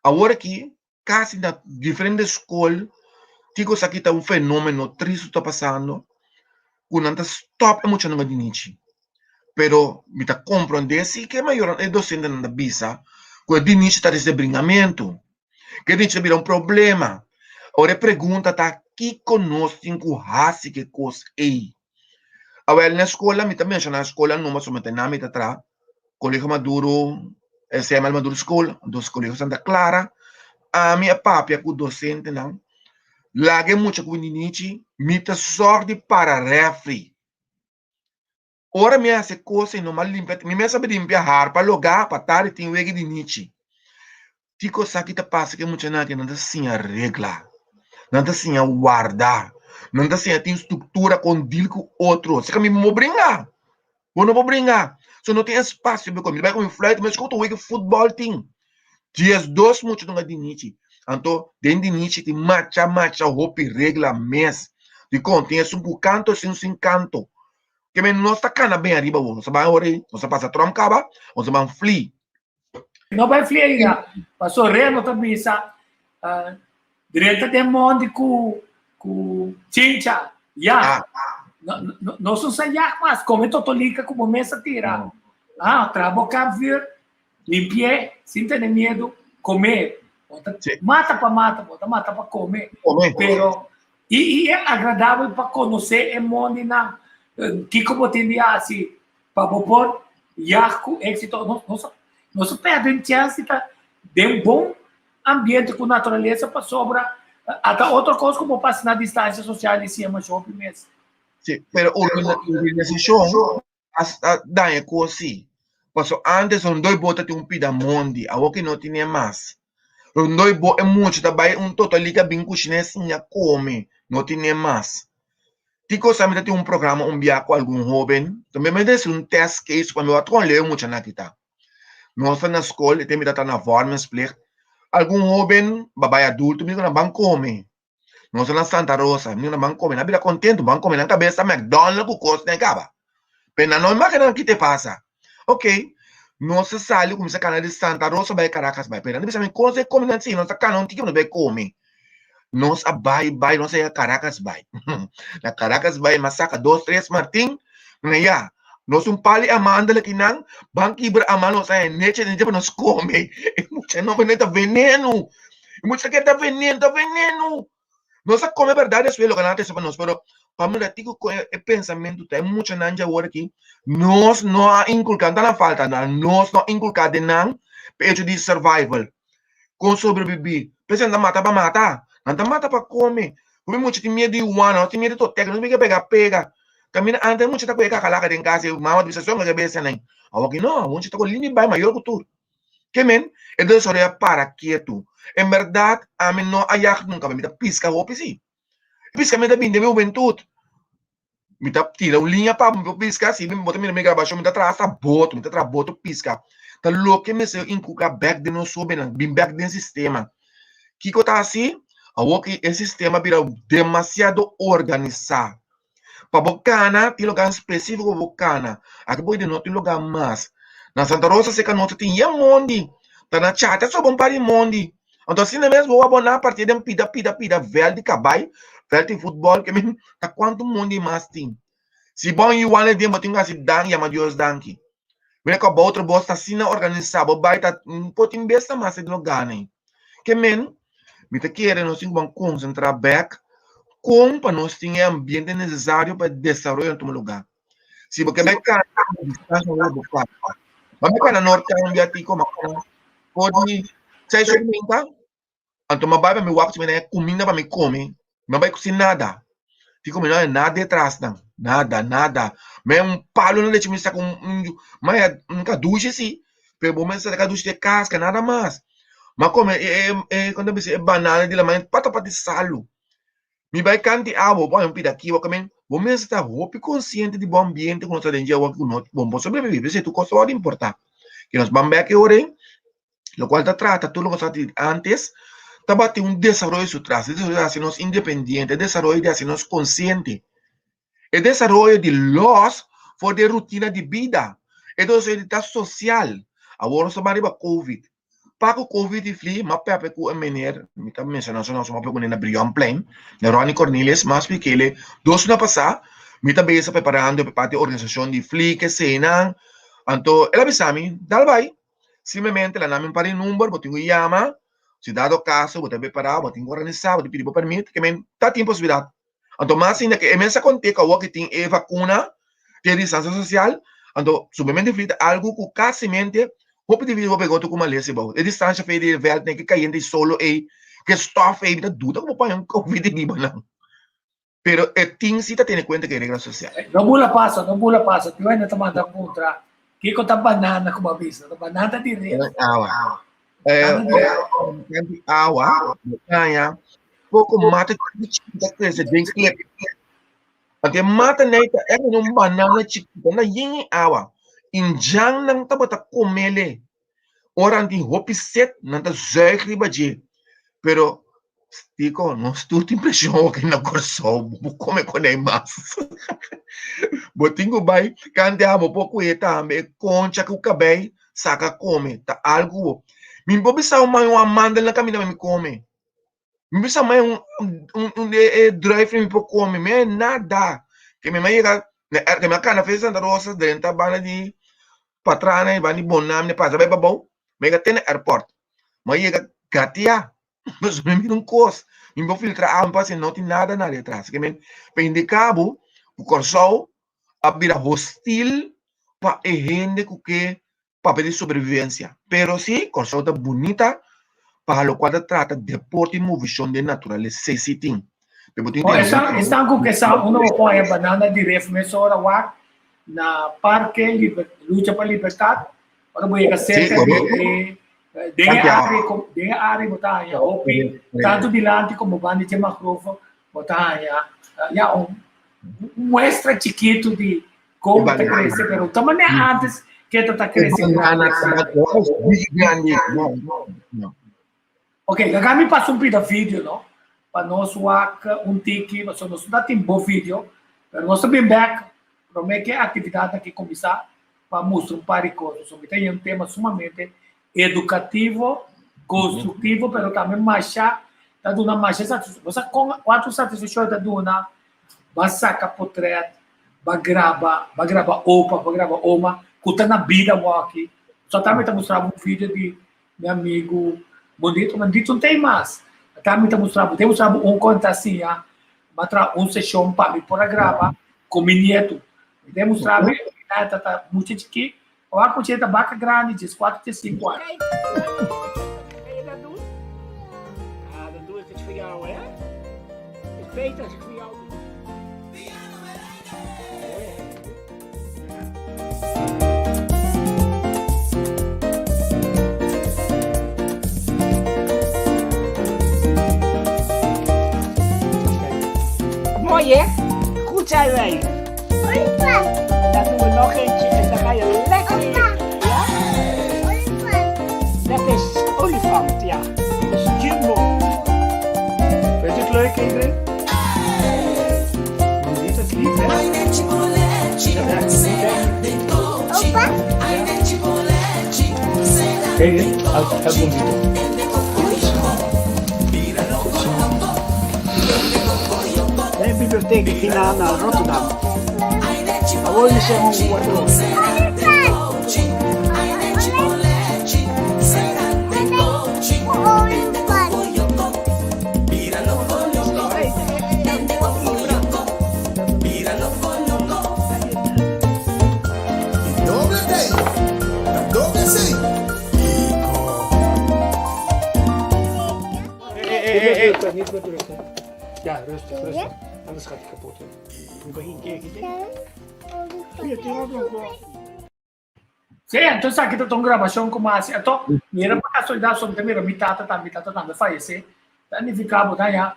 Awor aki kasi na diferente skol kiko esaki ta un fenómeno tristu ta pasando ku nan ta stòp e muchanan di nichi. Pero mi ta komprondé si ke mayornan e dosentenan ta bisa ku e di nichi ta risibi bringamentu. Ke dicho ta bira un problema. Ora e pregunta ta kiko nos tin ku hasi ku e kos ei? Awel na skola mi ta menshoná skola numa solamente nan mi ta traha, Colegio Maduro, SML Maduro School, dos Colegio Santa Clara. Ami a papia ku dosentenan, laga e mucha ku ninichi, mi ta sòrg di para rèfri. Ora mi hasi e kos ei no m'a limpia, mi mes a limpia harpa logá pa tardi tin wega di nichi. Kiko sa ki ta pasa ku e muchanan aki? Nan ta siña regla, nan ta siña warda, nan ta siña tin struktura kon dil ku otro. Esaki mi bo bringa, bo no por bringa. So no tin espasio pa mi bai ku mi fluit, mi eskuta wega futbòl tin. 12 mucha ta hunga di nichi. Anto den di nichi tin macha macha hopi regla mes. Dikon? Tin esun ku kanto esun sin kanto. Ke men nos ta kana ben ariba bo. Nos a bai ora ei, nos a pasa Trump kaba, nos a ban fli. No bai fli ainda. Paso Reno ta bisa, uh, drenta den mondi ku ku chincha, ya. Ah. No, no, no usa yak mas, come totolika ku bo mes a tira. No. Ah, traha bo kampvuur, limpi'é, sin tene miedu, come. Bo ta sí. mata pa mata, bo ta mata pa come. Come. Pero I i e agradabel pa konosé e mondinan. Kiko bo tin di hasi pa bo por yag ku éksito? Nos nos nos a pèrdè un chèns di ta den bon ambiente ku naturalesa pasobra ata otro kos ku bo pasa na distansia sosial i siña masha hopi mes. Sí, pero organisashon a daña kos sí. Paso antes rondoi bo ta tin un pida mondi, awor ki no tine mas. Rondoi bo e mucha ta bai un totolika bin kushina e siña kome, no tine mas. Kiko sa mi ta tin un programa un bia ku algun hoben, tambe mi ta hasi un test case pa mi wak kon leu e muchanan aki ta. Nos ta na skol, e tempo mi ta ta na vormingsplicht, algun hoben babai adulto mi di ku nan ban kome. Nos ta na Santa Rosa, mi na ban come, nan bira contento, ban come nan cabeza McDonald's cu cos den caba. Pero nan no imagina nan ki te pasa. Ok, nos ta sali cuminsa cana di Santa Rosa bay Caracas bay, pero nan ta bisa mi con se come nan si, nos ta cana un tiki nos bay come. Nos a bay bay, nos a yega Caracas bay. Na Caracas bay mi a saca dos tres martin, mi na ya, nos un pali amandel aki nan, ban kibra amandel nos a haña nechi nechi pa nos come. E mucha no, ta veneno. E mucha ta kere ta veneno, ta veneno. Nos a kome bèrdat despues loke nan a trese pa nos, pero pa un ratiku ku e pensamentu ta e muchanan djaor aki, nos no a inkulká, no ta nan falta, nos no a inkulká den nan e hecho di survival, kon sobrebibí. P'esei nan ta mata pa mata, nan ta mata pa kome. Hopi mucha tin miedu di yuana, nos tin miedu di toteka, nos tin miedu di pega pega. Kaminda antes mucha ta kohe kakalaka den kas i mama ta bisa son ke bestia nan. Awor ki no, mucha ta kohe limi bai mayor ku tur. Ke men, e desaroyo a para ketu. En bèrdat, ami no a yag nunka, mi ta piska hopi si. E piska mi ta bini den mi hubentut. Mi ta tira un liña pa mi por piska, si bo ta mira mi grabashon mi ta traha hasta boto, mi ta traha boto piska. Ta loke mester inkulká bèk den nos hóbennan, bin bèk den sistema. Kiko ta hasi? Awor ki e sistema bira demasiado organisá. Pa bo kana, tin lugar spesífiko pa bo kana. Aki bo no tin lugar mas. Na Santa Rosa seka nos tin yen mondi. Ta na chata soba un par di mondi. Anto asina mes bo aboná parti den pida pida pida vèlt di kabai, vèlt di futbòl, ke men ta kuantu mondi mas tin. Si bo yuan den bo tin ku hasi dan yama Dios danki. Mira ku otro bos ta asina organisá, bo bai ta por tin bes ta mas den lugar nei. Ke men mi ta kere nos tin ku ban konsentrá bèk kon pa nos tin e ambiente nesesario pa e desaroyo na tuma lugá. Si bo ke bai kana distansha ora bo kana. Bo bai kana Noord kambia ti koma for di seis ora meinta anto mi a bai pa mi wak si mi na e kuminda pa mi kome mi a bai sin nada. Ti kome no hay nada detras nan nada nada mi un palo na lechi mi saka un maya un kadushi si pero bo mester saka kadushi di e kaska nada mas. Mi a kome e e kon ta bisa e banana di laman pata pata di salu. Mi bai kanti awa, bo haña un pida aki, bo kamen, bo mester ta hopi konsiente di bo ambiente ku nos ta den dje awor ku no bo por sobrevivi, p'esei tur kos ta wòrdu importá. Ke nos ban bèk e ora ei, lokual ta trata tur loke nos a di antes, tabatin un desaroyo su tras, e desaroyo di hasi nos independiente, e desaroyo di hasi nos konsiente, e desaroyo di lòs for di e rutina di bida, e desaroyo di ta sosial. Awor nos ta ban riba covid, Pa ku covid di fli, m'a papia ku e meneer, mi ta menshoná su nòmber, m'a papia ku ne na Brionplein, na Ronnie Cornelius, m'a splik'é dos luna pasá, mi ta bezig preparando pa parti organisashon di fli, keseinan, anto el a bisa mi, dal bai, simplemente laga mi un par di number, bo tin ku yama, si dado kaso bo ta prepará, bo tin ku organisá, bo tin pidi bo permit, ke men ta tin posibilidat. Anto mas ainda ke e mes a konté ku awor ke tin e vakuna, tin e distansia sosial, anto suplemente fli ta algu ku kasimente hopi difísil pa pega otro ku malesa bou. E distansia fe di e vèlt nan, ke kayente di solo ei, ke stòf ei, mi ta duda ku bo paña un covid di biba nan. Pero e tin si ta tene kuenta ku e regla sosial. No bula pasa, no bula pasa. Tin wende ta manda puntra, kiko ta banana ku bo a bisa? Ta banana di red. Awa. Di awa, bo paña Poko mata chikitu ta krese den klep. Anto e mata nei ta era un banana chikitu, na yen e awa. Indjannan tabata komele. Ora nan tin hopi set, nan ta zuig riba dje. Pero, Tiko, nos tur tin preshon aki na Kòrsou, bo por kome konei mas. Bo tin ku bai kante awa, bo por kuhe tambe e koncha ku kabei saka kome. Ta algu bo. Mi por bisa un mai un amandel na kaminda pa mi kome. Mi bisa mai un un un e e druif mi por come mi e nada ke mi a yega ke mi a cana fe Santa Rosa drenta banda di Patrana y banda di Bonam mi pasa bai pabou mi a yega te na airport mi a yega gatia pasobra mi mira un cos mi por filtra awa mi por haci no tin nada na detras ke men pa indica bo ku Kòrsou a bira hostil pa e hende ku ke papia di sobrevivencia. Pero si, Kòrsou ta bunita pa lokual ta trata deporte i movishon den naturalesa. Si tin. Pero bo tin Bon, esnan, esnan ku ke sa unda bo pon e banana di ref mesora wak na Parke Liber, Lucha pa Libertad, ora bo yega serka di e den e área den e área bo ta haña hopi tantu dilanti komo banda dje mangrove bo ta haña ya un muestra chikitu di Kon ta krese, pero ta manera antes ke ta ta krese grandi. Ok, laga mi pasa un pida video, no? Pa nos wak un tiki, pasobra nos no ta tin bo video, pero nos ta bin bek prome ke aktividatnan ke kuminsá pa mustra un par di kos. Pasobra mi ta un tema sumamente edukativo, konstruktivo, pero tambe masha ta duna masha satisfakshon. Bo sa kon kuantu satisfakshon e ta duna Ba saka potret, ba graba, ba graba opa, ba graba oma, ku ta na bida awoki. So tambe ta mustra bo un video di mi amigu Mondito, Mondito no ta ei mas. Ta mi ta mustra bo, te mustra bo un kon ta siña, m'a traha un seshon pa mi por a graba ku mi nietu. Mi ta mustra bo, ta ta ta mucha chikí, awor ku ta baka grandi, dieskuater, diesinku aña. Kijk, kan je dat doen? Ah, dan doe ik het voor jou, hè? Is beter als ik voor jou doe. Mooi hè? Goed zijn wij. Dan doen we nog eentje en dan ga je lekker in. Ja? Dat is olifant, ja. Dat is Jumbo. Vind je het leuk, Ingrid? Dit is lief, hè? Kijk, hè? Heel bonito. De bibliotheek ging naar Rotterdam. Awor mi ser un jugador. Doble T, ta doble C. Niet meer drukken. Ja, rustig, rustig. Anders gaat hij kapot. Hè. Probeer een keer. Hier, die ook. Sí, entonces aki ta un grabashon ku m'a hasi. Anto, mira pa kasualidat so mi ta mira mi tata tambe, mi tata tambe fayesé. Ta nifiká bo ta haña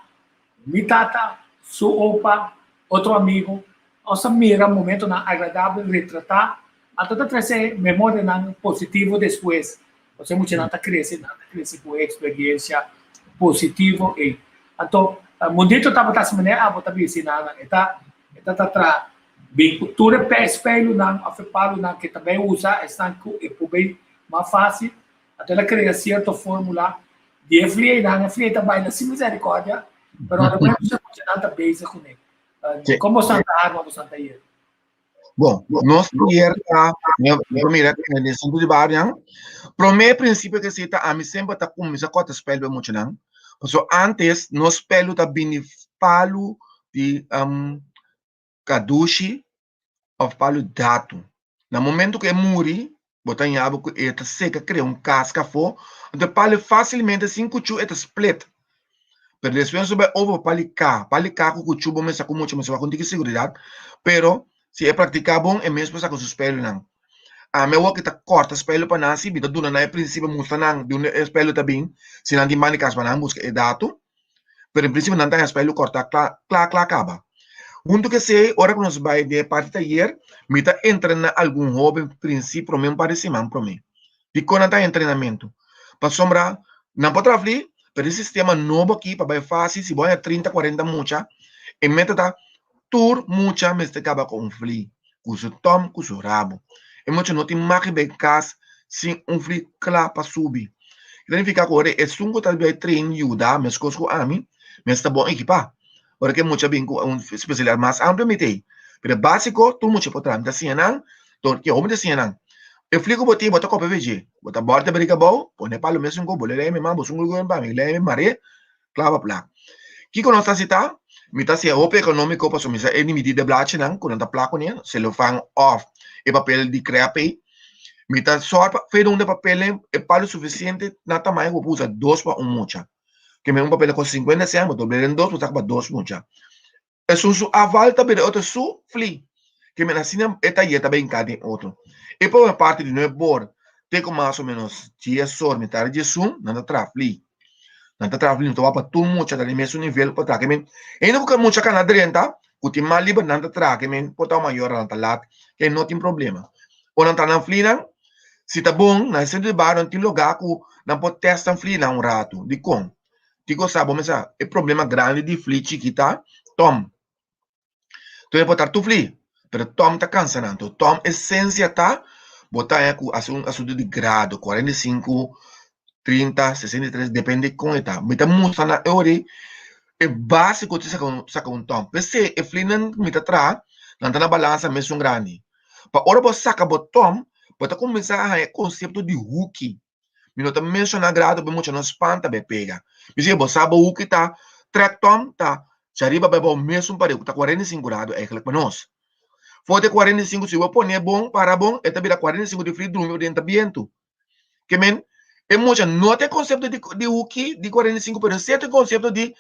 mi tata, su opa, otro amigo. Nos a mira momentonan agradabel retratá. Anto ta trese memorianan positivo despues. Pasobra e muchanan ta krese, nan ta krese ku e eksperiencia positivo ei. Anto, mundito tabata hasi manera abo ta bisa nan, e ta e ta ta traha Bin ku tur e speilunan òf e palunan ku e ta bai usa, esnan ku e por bai mas fásil. Anto el a krea sierto fórmula di e flieinan. E fliei ta baila sin miserikòrdia, pero ora ku e muchanan ta bezig kuné. Kon boso ta arma boso ta yera? Bon, nos tayer ta, mi mira den sentro di barionan, promé prinsipio ke si ta ami semper ta kuminsá kòrta spèl pa e muchanan, pasobra ántes nos spèl ta bini palu di kadushi òf palu datu. Na momento ku e muri, bo ta ña bo ku e ta seka krea un kaska afó, anto e palu fásilmente sin kuchú e ta split. Pero despues nos bai over pa palu ka, palu ka ku kuchú bo mester ku mucha mester wak un tiki seguridat, pero si e praktiká bon e mes por saka su spelunan. Ami awor ki ta kòrta spelu pa nan si mi ta duna nan e prinsipio mustra nan di unda e spelu ta bin, si nan tin banda di kas pa nan buska e datu. Pero en principio nan ta hespa e lo corta cla cla cla caba. Hunto cu esey, ora cu nos bay den e parti tayer, mi ta entrena algun hoben princi prome un par di siman prome. Dicon nan ta entrenamento? Pasobra nan por trafli, pero e sistema nobo aki pa bay facil, si bo haña trinta, cuarenta mucha, e meta ta tur mucha mester caba cu un fli, cu su tom, cu su rabo. E mucha no tin mag di bay cas sin un fli cla pa subi. Kita nifica cu ora esun cu ta bay train yuda mescos cu ami, mester ta bon ekipa. Ora cu e mucha bin cu un specialidad mas amplio mi ta ey. Pero e basico tur mucha por traha. Mi ta siña nan, dor ke hopi mi ta siña nan. E fli cu bo tin bo ta copia dje. Bo ta bòrta berica abou, pone palo mesun cu bo lei mi man, bo sun cu pa mi lei mi mare, kla pa pla. Kiko nos ta hasi ta? Mi ta hasi hopi economico pasobra mi sa e di midida blachinan cu nan ta pla cune, celofan of e papel di crepe. Mi ta sòr pa fe dunda e papelnan e palu sufisiente na tamaño ku bo por usa dos pa un mucha. Ke men un papel ta kosta sinkuenta sènt, bo dobl'é den dos bo saka pa dos mucha. Esun su aval ta bira e otro su fli. Ke men asina e tayer ta bin ka den otro. E prome parti di nuebe bor te ku mas o ménos dies or mitar di diesun nan ta traha fli. Nan ta traha fli, nan ta wak pa tur mucha ta den mesun nivel pa traha. Ke men hende ku mucha kana drenta ku tin mas liber nan ta traha ke men por ta mayor nan ta lat ke no tin problema. Ora nan traha nan flinan si ta bon na e sentro di bario nan tin lugar ku nan por test nan flinan un ratu. Dikon? Kiko sa bo mesa e problema grandi di fli chiki ta Tom. Tur e por tar tur fli pero Tom ta kansa nan. Anto Tom esensia ta bo ta haña ku hasi un asuntu di grado 45, 30, 63 depende kon e ta. Mi ta mustra nan e ora ei e base ku ta saka un Tom. P'esei e flinan ku mi ta traha nan ta na balansa mesun grandi. Pa ora bo saka bo Tom bo ta kuminsá haña e konsepto di huki. Mi no ta menshoná grado pa mucha no spanta bai pega. Mi si bo sa bo hoeki ta trek tom ta djariba bai bou mesun pareu ku ta 45 grado eigenlijk pa nos. For di 45 si bo pone bon para bon e ta bira 45 di fri drumi paden ta bientu. Ke men e mucha no ta e konsepto di di hoeki di 45 pero si e konsepto di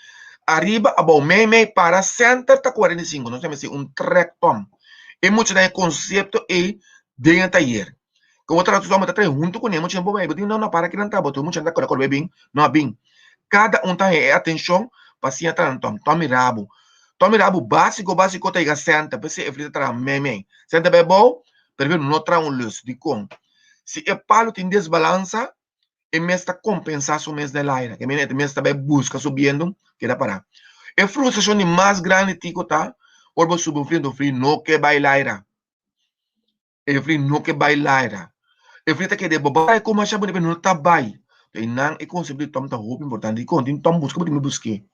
ariba abou mei mei para center ta 45 nos ta mester un trek tom. E mucha ta e konsepto ei den e tayer. Ku bo trata su ta trae huntu kuné mucha bo bai bo tin no no para kinan ta bo tur mucha ta kore kore bai bin no a bin kada un ta haña e atenshon pa siña traha nan tòm tòm mira bo tòm mira bo básiko básiko ta yega sènter p'esei e fli ta traha mei mei sènter bai abou pero no traha un lus dikon si e palu tin desbalansa e mes ta kompensá su mes den laira ke mene e mes ta bai buska su bientu keda pará e frustrashon di mas grandi tiko ta ora bo subi un fli anto fli no ke bai laira. E fli no ke bai laira. E fli ta keda bo bai ku masha bunita pero no ta bai. Entonces nan e konsepto di tom ta hopi importante. Dikon? Tin tom buska bo tin ku busk'é.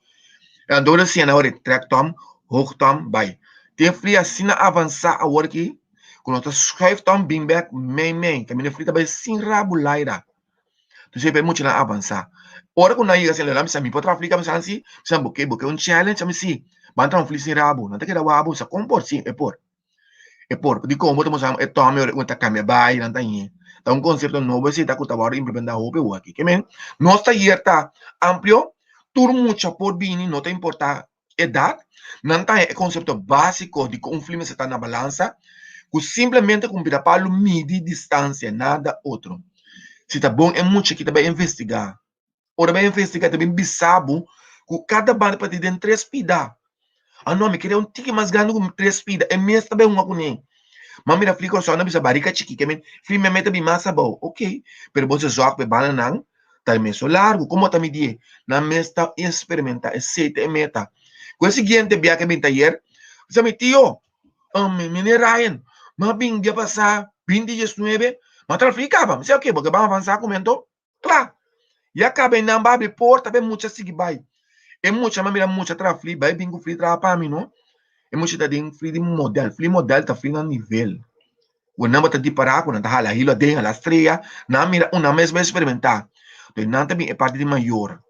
Anto bo ta siña nan ora trek tom, hoog tom, bai. Tin fli asina avansá awor aki ku nos ta schuif tom bin bek mei mei. Kaminda e fli ta bai sin rabu laira. Entonces e muchanan avansá. Ora ku nan yega asina nan bisa mi por traha fli kaba mi si? Mi bisa bo ke bo ke un challenge? Mi si. Ban traha un fli sin rabu. Nan ta keda wak bo. Mi bisa kon por? Si e por. E por dikon bo ta mustrá e tòm e ora ku ta kambia bai nan ta hí ta un konsepto nobo esei ta ku ta wòrdu implementá hopi awor aki ke men nos tayer ta amplio tur mucha por bini no ta importá edat nan ta haña e konsepto básiko di kon un fli mester ta na balansa ku simplemente ku un pida palu midi distansia nada otro si ta bon e mucha ki ta bai investigá Ora bo investiga ta bin bisa bo ku kada banda pa ti den tres pida. Ah no, mi kere un tiki mas grandi ku tres pida. E mes ta bai hunga kuné. Ma mira fli Kòrsou nan bisa barika chiki ke men fli meme ta bin mas abou. Ok, pero bo ta zòg pa e bandanan ta e mesun largu. Komo ta midié? Nan mes ta eksperimentá. Esei ta e meta. Ku e siguiente bia ke bin tayer, bisa mi tio, Meneer Ryan, mi a bin dia pasá binti diesnuebe, mi a traha fli kaba. Mi si ok, bo ke ban avansá ku mi anto? Kla! Ya kaba e nan ba abri porta pa e mucha sigui bai. E mucha m'a mira mucha traha fli, bai bin ku fli traha pa mi no. E mucha ta den fli di model, fli model ta fli na nivel. Ku nan bo ta dipará ku nan ta hala hilo aden, hala strea, nan a mira un nan mes bai eksperimentá. Entonces nan ta bin e parti di mayor.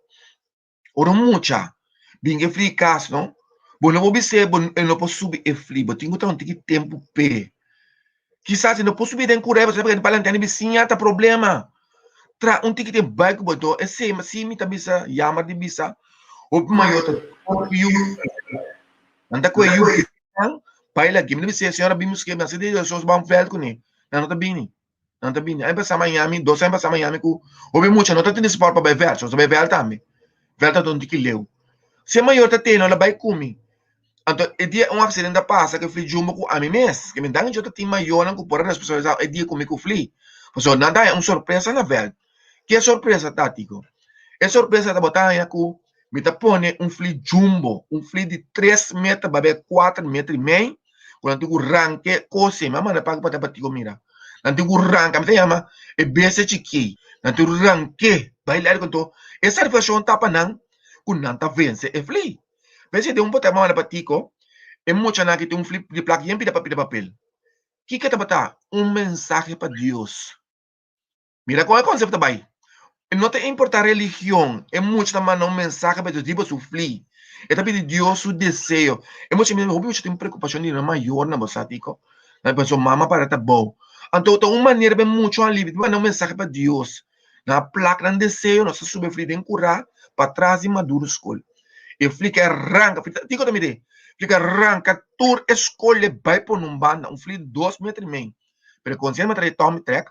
Ora un mucha bin e fli kas no, bo no por bis'é bo e no por subi e fli, bo tin ku traha un tiki tempu p'e. Kisas e no por subi den kur'e pasobra e palant'e bisiña ta problema. Traha un tiki tempu bai ku bo do esei si mi ta bisa yammer di bisa hopi mayor ta hopi yu nan ta kohe yu bai lag'e mi ta bis'é señora bin busk'e mi a senti sos ban vèlt kuné nan no ta bini. Nan ta bini. Aña pasá Miami, dos aña pasá Miami ku hopi mucha no ta tene spòrt pa bai vèlt. Nos ta bai vèlt tambe. Vèlt ta un tiki leu. Si e mayor ta tene, no la bai ku mi. Anto e dia un aksidente a pasa ku e fli jumbo ku ami mes. Ke mi dan yo ta tin mayornan ku por a responsabilisá e dia ku mi ku fli. Pasobra nan ta haña un sorpresa na vèlt. Ke sorpresa ta, Tico? E sorpresa ta bo ta haña ku mi ta pone un fli jumbo, un fli di tres meter bai kuater meter i mei, ku nan tin ku ranke kos ei. Mi a manda pa pa Tico mira. Nan tin ku ranka, mi ta yama e bestia chikí. Nan tin ku rank'é bai lèr anto e satisfakshon ta pa nan ku nan ta vense e fli. P'esei den un pote mi a manda pa Tico, e muchanan aki tin un fli di plak yen pida pida papel. Kiko tabata? Un mensahe pa Dios. Mira kon e konsepto ta bai. E no ta importá religion, e mucha ta manda un mensahe pa Dios riba su fli. E ta pidi Dios su deseo. E mucha mi hopi mucha tin preokupashon di nan mayornan, bo sa kiko? Nan pensa su mama para ta bou. Anto ta un manera pa e mucha alivia, ta manda un mensahe pa Dios. Nan a plak nan deseo, nos a subi e fli den kurá patras di Maduro skol. E fli ke ranka, kiko ta mira ei? Fli ke ranka tur e skol e bai pone un banda, un fli di dos meter i mei. Pero konsiente mi a trae Tommy trek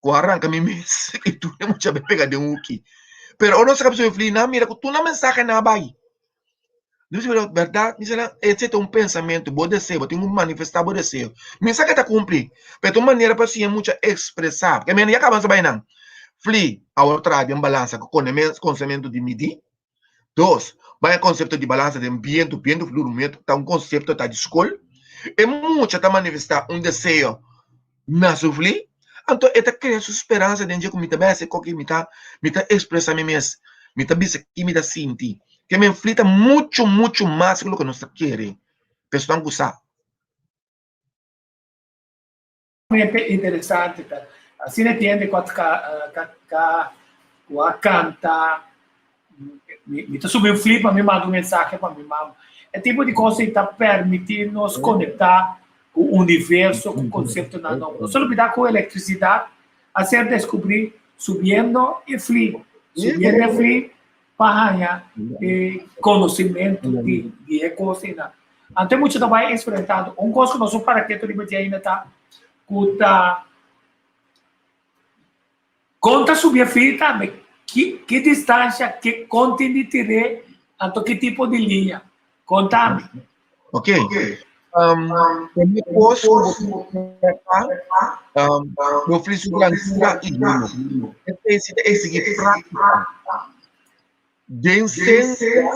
ku a ranka mi mes i tur e mucha bai pega den huki. Pero ora nos a kaba subi fli nan mira ku tur nan mensahe nan a bai. Mi bisa pero bèrdat mi bisa ese ta un pensamentu bo deseo bo tin ku manifestá bo deseo. Mi sa ke ta kumpli pero ta un manera pa siña mucha ekspresá porque mi ya kaba nos a bai nan fli awor traha den balansa ku konosementu di midi. Dos, bai e konsepto di balansa den bientu, bientu flurumentu ta un konsepto ta di skol. E mucha ta manifestá un deseo na su fli, anto e ta krea su speransa den dje ku mi ta bai hasi koki, mi ta mi ta ekspresá mi mes, mi ta bisa ki mi ta sinti. Ke men fli ta muchu muchu mas ku loke nos ta kere, personan ku sa. Sumamente interesante ta. Asina e tiende ku a ka ka. ku a kanta, mi ta subi un flip pa mi manda un mensahe pa mi mama. E tipo di kos ei ta permití nos konektá ku universo, ku konseptonan nobo. No se olbidá ku elektrisidat a ser deskubrí subiendo e fli, subiendo e fli pa haña e konosimentu di di e kos einan. Anto e mucha ta bai eksperementando. Un kos ku nos no para ketu riba dje ainda ta ku ta Kon ta subi e fil tambe? Ki ki distansha, ki kon tin di tir'é, anto ki tipo di liña? Konta mi. Ok. Um, promé kos ku bo tin ku ta, um, bo fli su grandura i duro. Esei si ta eksigí práktika. Den sensia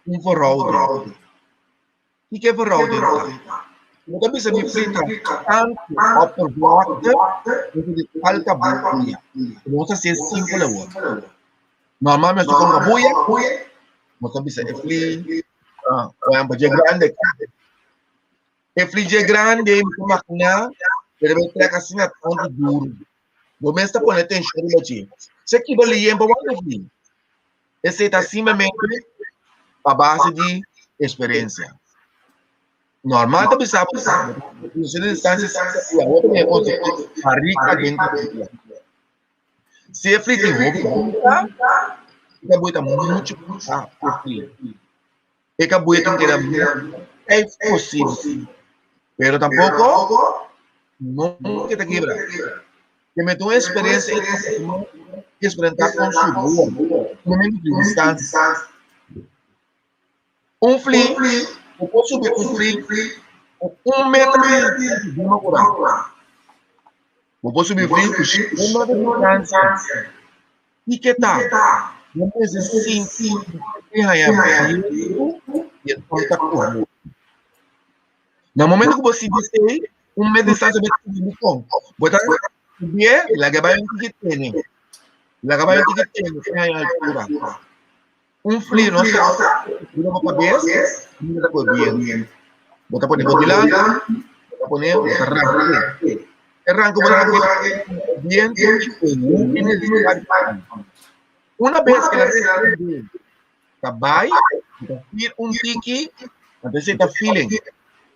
un verhouding. Kiko e verhouding ta? Bo ta bisa mi fli ta tantu oppervlakte ku di tal kabuya. Nos ta hasié simpel awor. Normalmente nos ta kon kabuya, nos ta bisa e fli por ehempel dje grande. E fli dje grande mi ta imaginá e debe trek asina tantu duru. Bo mes ta pone tenshon riba dje. Si e kibra liempo bo wak e fli. Esei ta simplemente pa base di experiencia. Normal ta bisa bo reduce di distancia i awor ta e barrica den kabia. Si e fli tin hopi barrica, e kabuya ta mucho pisa pa e fli. E kabuya tin keda mas safe posibel. Pero tampoco nunca ta kibra. Te mete un experiencia y experimenta con su boa. Un momento di distancia. Un fli, bo por subi un fli un metro di distancia. Bo por subi fli un metro di distancia. I ke ta? Bo mester sinti i haña bientu i e ton ta kohe. Na momento ku bo sinti esei, un mes distansia bo ta sinti dikon. Bo ta subié, laga bai un tiki tene. Laga bai un tiki tene te haña altura. Un fli no sa riba bo kabes, no ta kohe bientu. Bo ta pone bo dilanti, bo ta pone, bo ta ranka. E ranka bo ta ranka bientu i e hopi necesidad. Una bes ke la responde ta bai, bo ta feel un tiki, anto esei ta feeling.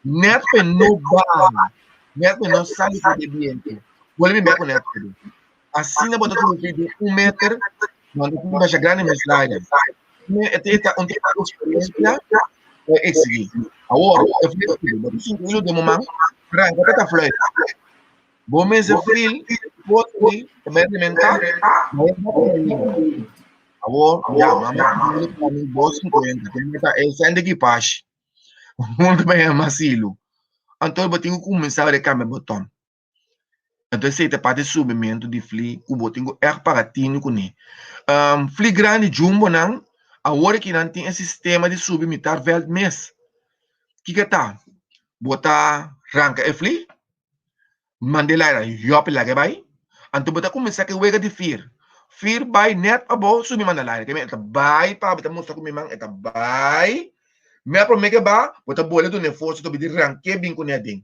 Net pe no baha, net pe no sali for di e bientu. Bolbe bek ku net. Asina bo ta sufri den un meter, manda ku masha grandi mes laira. E ta un tipo di experiencia ku a exigí. Awor, e flexible, bo ta sinti ilu den bo man, ranka ta ta fluit. Bo mester feel por di e bai rementá, ma e no ta rementá. Awor, ya, mama ta pa mi bo 50, te meta e sèn di ekipashi. Huntu pa e masilu. Anto bo tin ku kuminsá rekambia boton. Anto esei ta parti subimentu di fli ku bo tin ku ègt paga tinu kuné. Fli grandi jumbonan awor aki nan tin e sistema di subi mitar vèlt mes. Kiko ta? Bo ta ranka e fli, manda e laira yòp e laga e bai, anto bo ta kuminsá ku e wega di fir. Fir bai nèt abou subi manda laira. E ta bai pa bo ta mustra ku mi man e ta bai. Mèt promé ke ba bo ta bole duna e forsa tobi di rank'é bin kuné aden.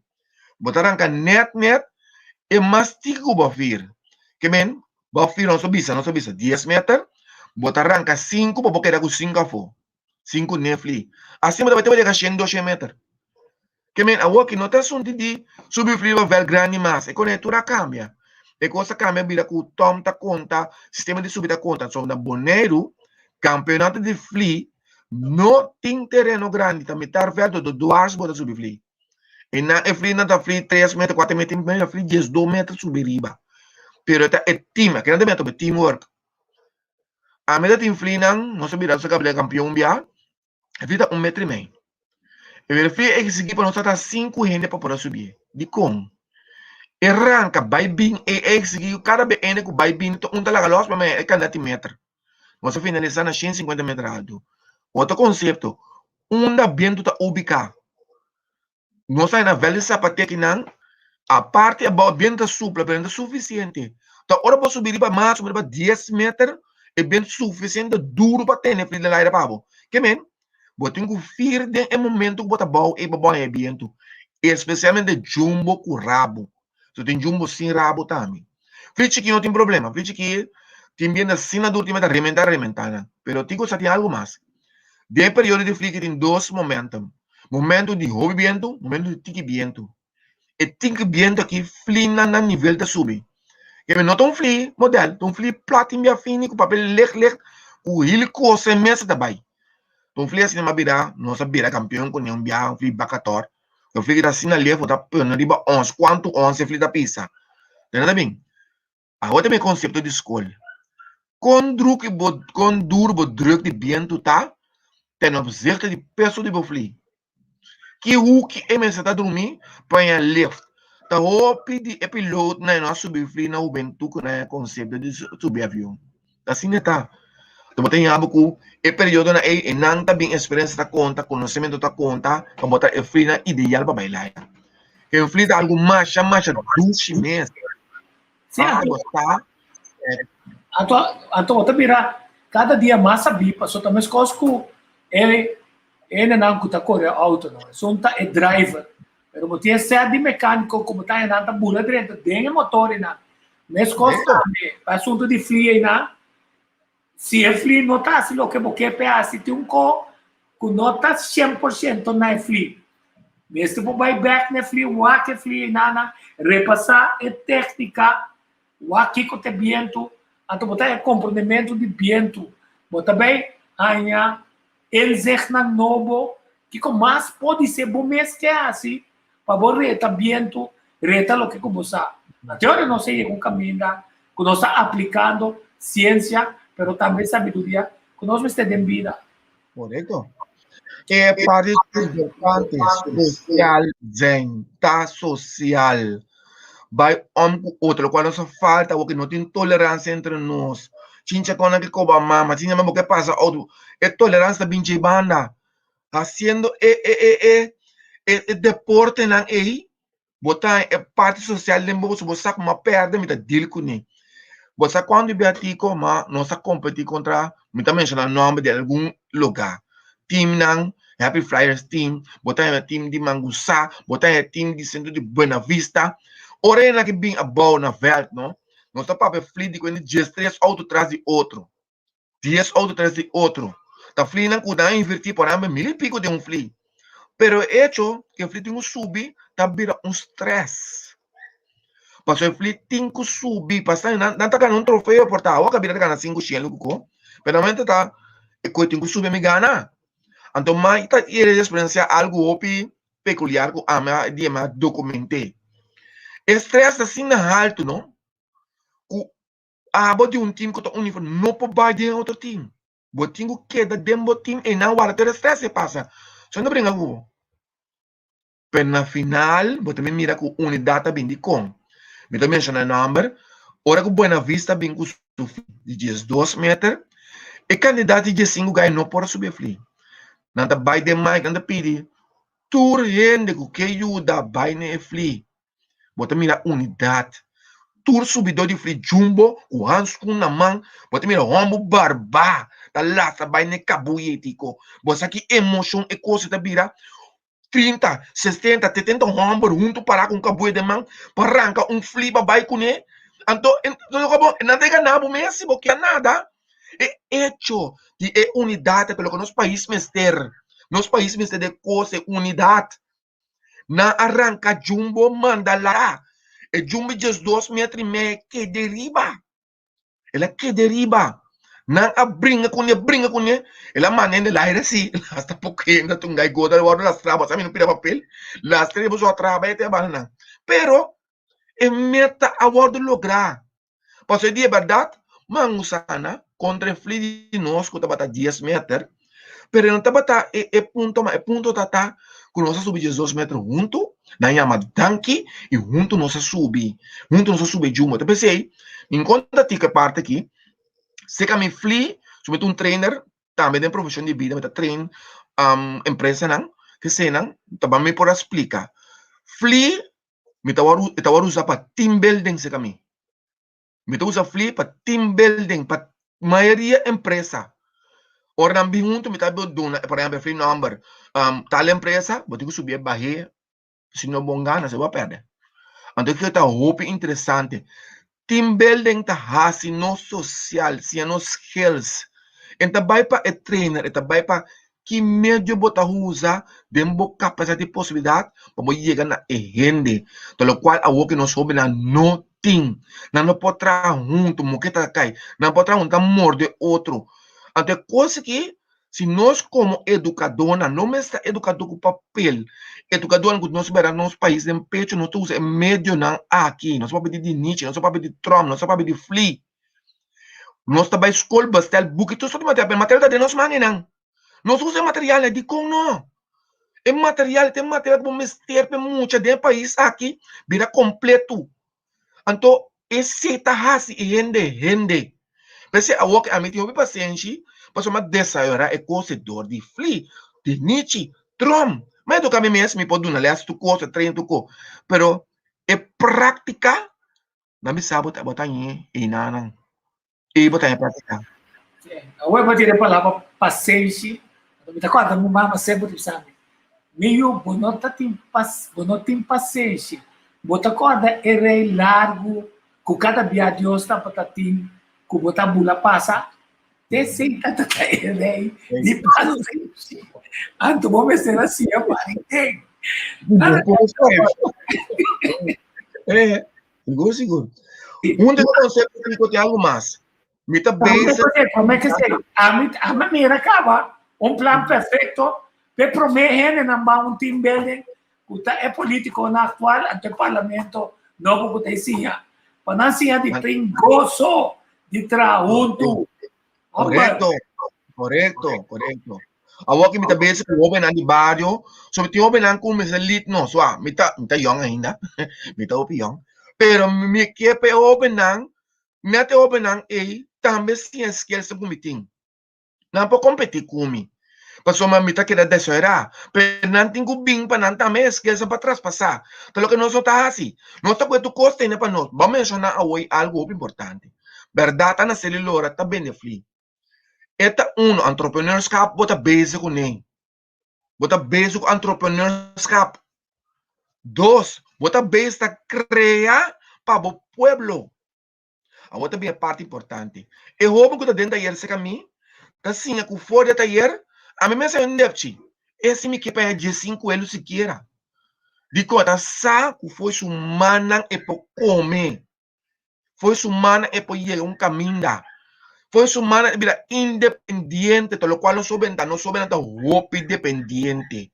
Bo ta ranka net net e mas tiki ku bo fir. Ke men, bo fir nos a bisa, nos a bisa dies meter, bo ta ranka sinku pa bo keda ku sinku afó. Sinku nefli. Asina bo ta bai te bo yega shen doshen meter. Ke men, awoki no ta asuntu di subi fli riba vèlt grandi mas. E konetura a kambia. E kos a kambia bira ku tòm ta konta, sistema di subi ta konta. So na Boneiru, kampeonato di fli no tin tereno grandi, ta mitar vèlt, do dwars bo ta subi fli. E nan e fli nan ta fli 3 meter, 4 meter, mi ta fli 12 meter subi riba. Pero ta e team, aki nan ta mete teamwork. Ami ta tin fli nan, nos a bira nos a bira campeon bia, e fli ta 1 meter y mei. E bira fli exigi pa nos ta 5 hende pa por a subi. Dikon? E ranka bai bin, e exigi ku kada be ene ku bai bin, un ta laga los pa me e kanda tin meter. Nos a finalisa na 150 meter alto. Otro konsepto, unda bientu ta ubiká. Nos ta na vèlt di Zapatekinan, aparte abou bientu ta supla, pero no ta sufisiente. Ta ora bo subi riba mas o menos riba dies meter, e bientu sufisiente duru pa tene fli den aire pa bo. Ke men, bo tin ku fir den e momento ku bo ta abou ei pa bo haña e bientu, espesialmente jumbo ku rabu. So tin jumbo sin rabu tambe. Fli chikí no tin problema, fli chikí. Tin bientu asina duru tin meta rementa rementa nan. Pero tin ku sa tin algu mas. Den e periodo di fli ki tin dos momentum. Momento di hopi bientu, momento di tiki bientu. E tiki bientu aki fli nan nan nivel ta subi. Keme no ta un fli model, ta un fli plat tin bia fini ku papel leg leg ku hil kos e mesa ta bai. Ta un fli asina m'a bira, nos a bira kampeon kuné un biaha, un fli bakator. E fli ki ta asina lef bo ta pone riba ons, kuantu ons e fli ta pisa. Tende ta bin? Awor ta bin e konsepto di skol. Kon druk bo kon duru bo druk di bientu ta ten opzichte di peso di bo fli. Ki huki e mester ta drumi pa haña lift? Ta hopi di e pilotnan no a subi fli na hubentud ku nan a konsepto di subi avion. Asina ta. Bo ta yama ku e periodonan ei e nan ta bin eksperensia ta konta, konosementu ta konta pa bo ta e flinan ideal pa bai laya. E fli ta algu masha masha dushi mes. Sí, Algo ta anto anto bo ta bira kada dia mas sabí pasobra ta meskos ku e hendenan ku ta kore outo no. Esun ta e driver. Pero bo tin e sèt di mekániko ku bo ta haña nan ta bula drenta den e motor einan. Meskos tambe pa asuntu di fli einan, si e fli no ta hasi loke bo ke p'e hasi, tin un ko ku no ta 100% na e fli. Mester por bai bèk na e fli, wak e fli einan nan, repasá e téknika, wak kiko ta e bientu, anto bo ta haña komprondementu di bientu. Bo ta bai haña Inzichtnan nobo, Kiko mas podisé bo mes ke hasi pa bo reta bientu, reta loke ku bo sa? Na teoria nos a yega un kaminda ku nos ta aplikando siensia pero tambe sabiduria ku nos mester den bida. Korekto. E parti importante, sosial zijn, ta sosial. Bai om ku otro, lokual nos a falta awor ku no tin toleransia entre nos. Chincha kon nan ke koba mama, chincha bo ke pasa outo. E toleransia ta bin dje banda. Hasiendo e e e e e e deportenan ei, bo ta e parti sosial den bo, bo sa ku bo a pèrdè mi ta deal kuné. Bo sa kuantu bia tiko ma nos a kompetí kontra, mi ta menshoná nòmber di algun lugá. Teamnan, Happy Flyers team, bo ta haña team di Mangusá, bo ta haña team di sentro di Buena Vista. Ora e nan ke bin abou na vèlt no, nos ta papia fli di kuenta diestres outo tras di otro, dies outo tras di otro. Ta flinan ku nan a invertí por ehèmpel mil i piko den un fli. Pero e echo ku e fli tin ku subi ta bira un strès. Pasobra e fli tin ku subi, pasobra nan nan ta gana un trofeo por ta awa kabira ta gana sinku shen loku ko, pero nan ta e ku tin ku subi mi gana. Anto mai ta yega di eksperensiá algu hopi pekuliar ku ami a di a dokument'é. E strès ta asina haltu no, ku abo di un tim ku ta uniforme no por bai den otro tim. Bo tin ku keda den bo tim i nan warda tur e strès e pasa. So no bringa ku bo. Pero na final bo ta bin mira ku unidat ta bin dikon. Mi ta menshoná e nòmber, ora ku Buena Vista bin ku su fli di diesdos meter, e kandidat di diesinku gai no por a subi e fli. Nan ta bai den mike, nan ta pidi tur hende ku ke yuda bai na e fli. Bo ta mira unidat. Tur subidó di fli jumbo ku hanskun na man, bo ta mira hòmber barbá ta lastra bai na e kabuya tiko. Bo sa ki emoshon e kos ta bira? 30, 60, 70 hòmber huntu pará ku un kabuya den man pa ranka un fli pa bai kuné. Anto, nan ta gana bo mes si bo ke nada. E echo di e unidat ta loke nos pais mester. Nos pais mester di e kos, e unidat. Nan a ranka jumbo manda lara. E jumbo 12 metro i mei keda riba. El a keda riba. Nan a bringa kuné, bringa kuné. El a manda hende laira así. Hasta poko hende a tunga e gota di wòrdu lastrá. Bo sa mi no pida papel. Lastra riba su atraba e te banda nan. Pero e meta a wòrdu lográ. Pasobra e di e bèrdat, Mangusana kontra e fli di nos ku tabata dies meter, pero e no tabata e e punto, ma e punto ta ta ku nos a subi diesdos meter huntu, nan yama danki i huntu nos a subi, huntu nos a subi e jumbo. Ta p'esei mi konta tika e parti aki, seka mi fli, su mi ta un trainer tambe den profeshon di bida, mi ta train empresanan, kesenan, ta ban mi por a splika. Fli mi ta wòrdu, e ta wòrdu usa pa team building seka mi. Mi ta usa fli pa team building pa mayoria empresa. Ora nan bin huntu mi ta duna por ehempel fli number tal empresa bo tin ku subi e bah'é si no bon gana si bo a pèrdè. Anto kiko ta hopi interesante. Team building ta hasi nos sosial, siña nos skills. E ta bai pa e trainer, e ta bai pa ki medio bo ta usa den bo kapasidat i posibilidat pa bo yega na e hende. Ta lokual awor ku nos hóbennan no tin. Nan no por traha huntu, moke ta kai. Nan por traha huntu, nan ta morde otro. Anto e kos aki Si nos komo edukadónan no mester ta edukadó ku papel, edukadónan ku nos bera nos pais den pecho, nos ta usa e medionan aki. Nos ta papia di Dinichi, nos ta papia di Trump, nos ta papia di Fli. Nos ta bai skol bestel buki, tur sorto di material, pero e material ta den nos mannan. Nos usa e materialnan, dikon no? E material ta e material ku bo mester pa e mucha den e pais aki bira kompleto. Anto esei ta hasi e hende hende. P'esei awor ku ami tin hopi pasenshi, pasobra mi a desayorá e kos e dor di fli, di nichi, trom. Mi a eduká mi mes, mi por duna lès tur kos, train tur kos. Pero e práktika, nan bisa bo ta bo ta hañ'é einanan. E bo ta haña práktika. Awor bo tira e palabra pasenshi, mi ta kòrda mi mama semper ta bisa mi, Mi yu, bo no ta tin pas, bo no tin pasenshi. Bo ta kòrda e rei largu ku kada bia Dios tabata tin ku bo ta bula pasa? Te esei tabata e rei di pasenshi. Anto bo mester a siña pari den. Eh, sigur, sigur. Un di konsepto ku tin algu mas. Mi ta bezig. Promé ke esei, ami a mira kaba un plan perfekto p'e promé hendenan ban un team building ku ta e politikonan aktual anto e parlamento nobo ku ta e siña. Pa nan siña di tin goso di traha huntu. Korekto, korekto, korekto. Awor ku mi ta bezig ku hóbennan di bario, sobre tin hóbennan ku mester lead nos, wak, mi ta, mi ta yòn ainda, mi ta hopi yòn, pero mi ke pa e hóbennan Net e hobennan ei tambe siña skills ku mi tin. Nan por kompetí ku mi, pasobra mi ta keda desoerá. Pero nan tin ku bin pa nan tambe e skills pa traspasá. Ta loke nos no ta hasi. Nos ta kue tur kos tene pa nos. Bo a menshoná awoy algu hopi importante. Bèrdat Ana Celi Lora ta bende fli. E ta uno, entrepreneurschap bo ta bezig kuné. Bo ta bezig ku entrepreneurschap. Dos, bo ta bezig ta krea pa bo pueblo. Awor ta bin e parti importante. E hoben ku ta den tayer serka mi ta siña ku for di e tayer ami mes a un depchi. E si mi ke paña diesinku elu sikiera. Dikon? E ta sa ku for su mannan e por kome. Fo'i su mana e por yega un kaminda. Fo'i su mana e bira independiente, ta lokual nos hoben ta. Nos hobennan ta hopi dependiente.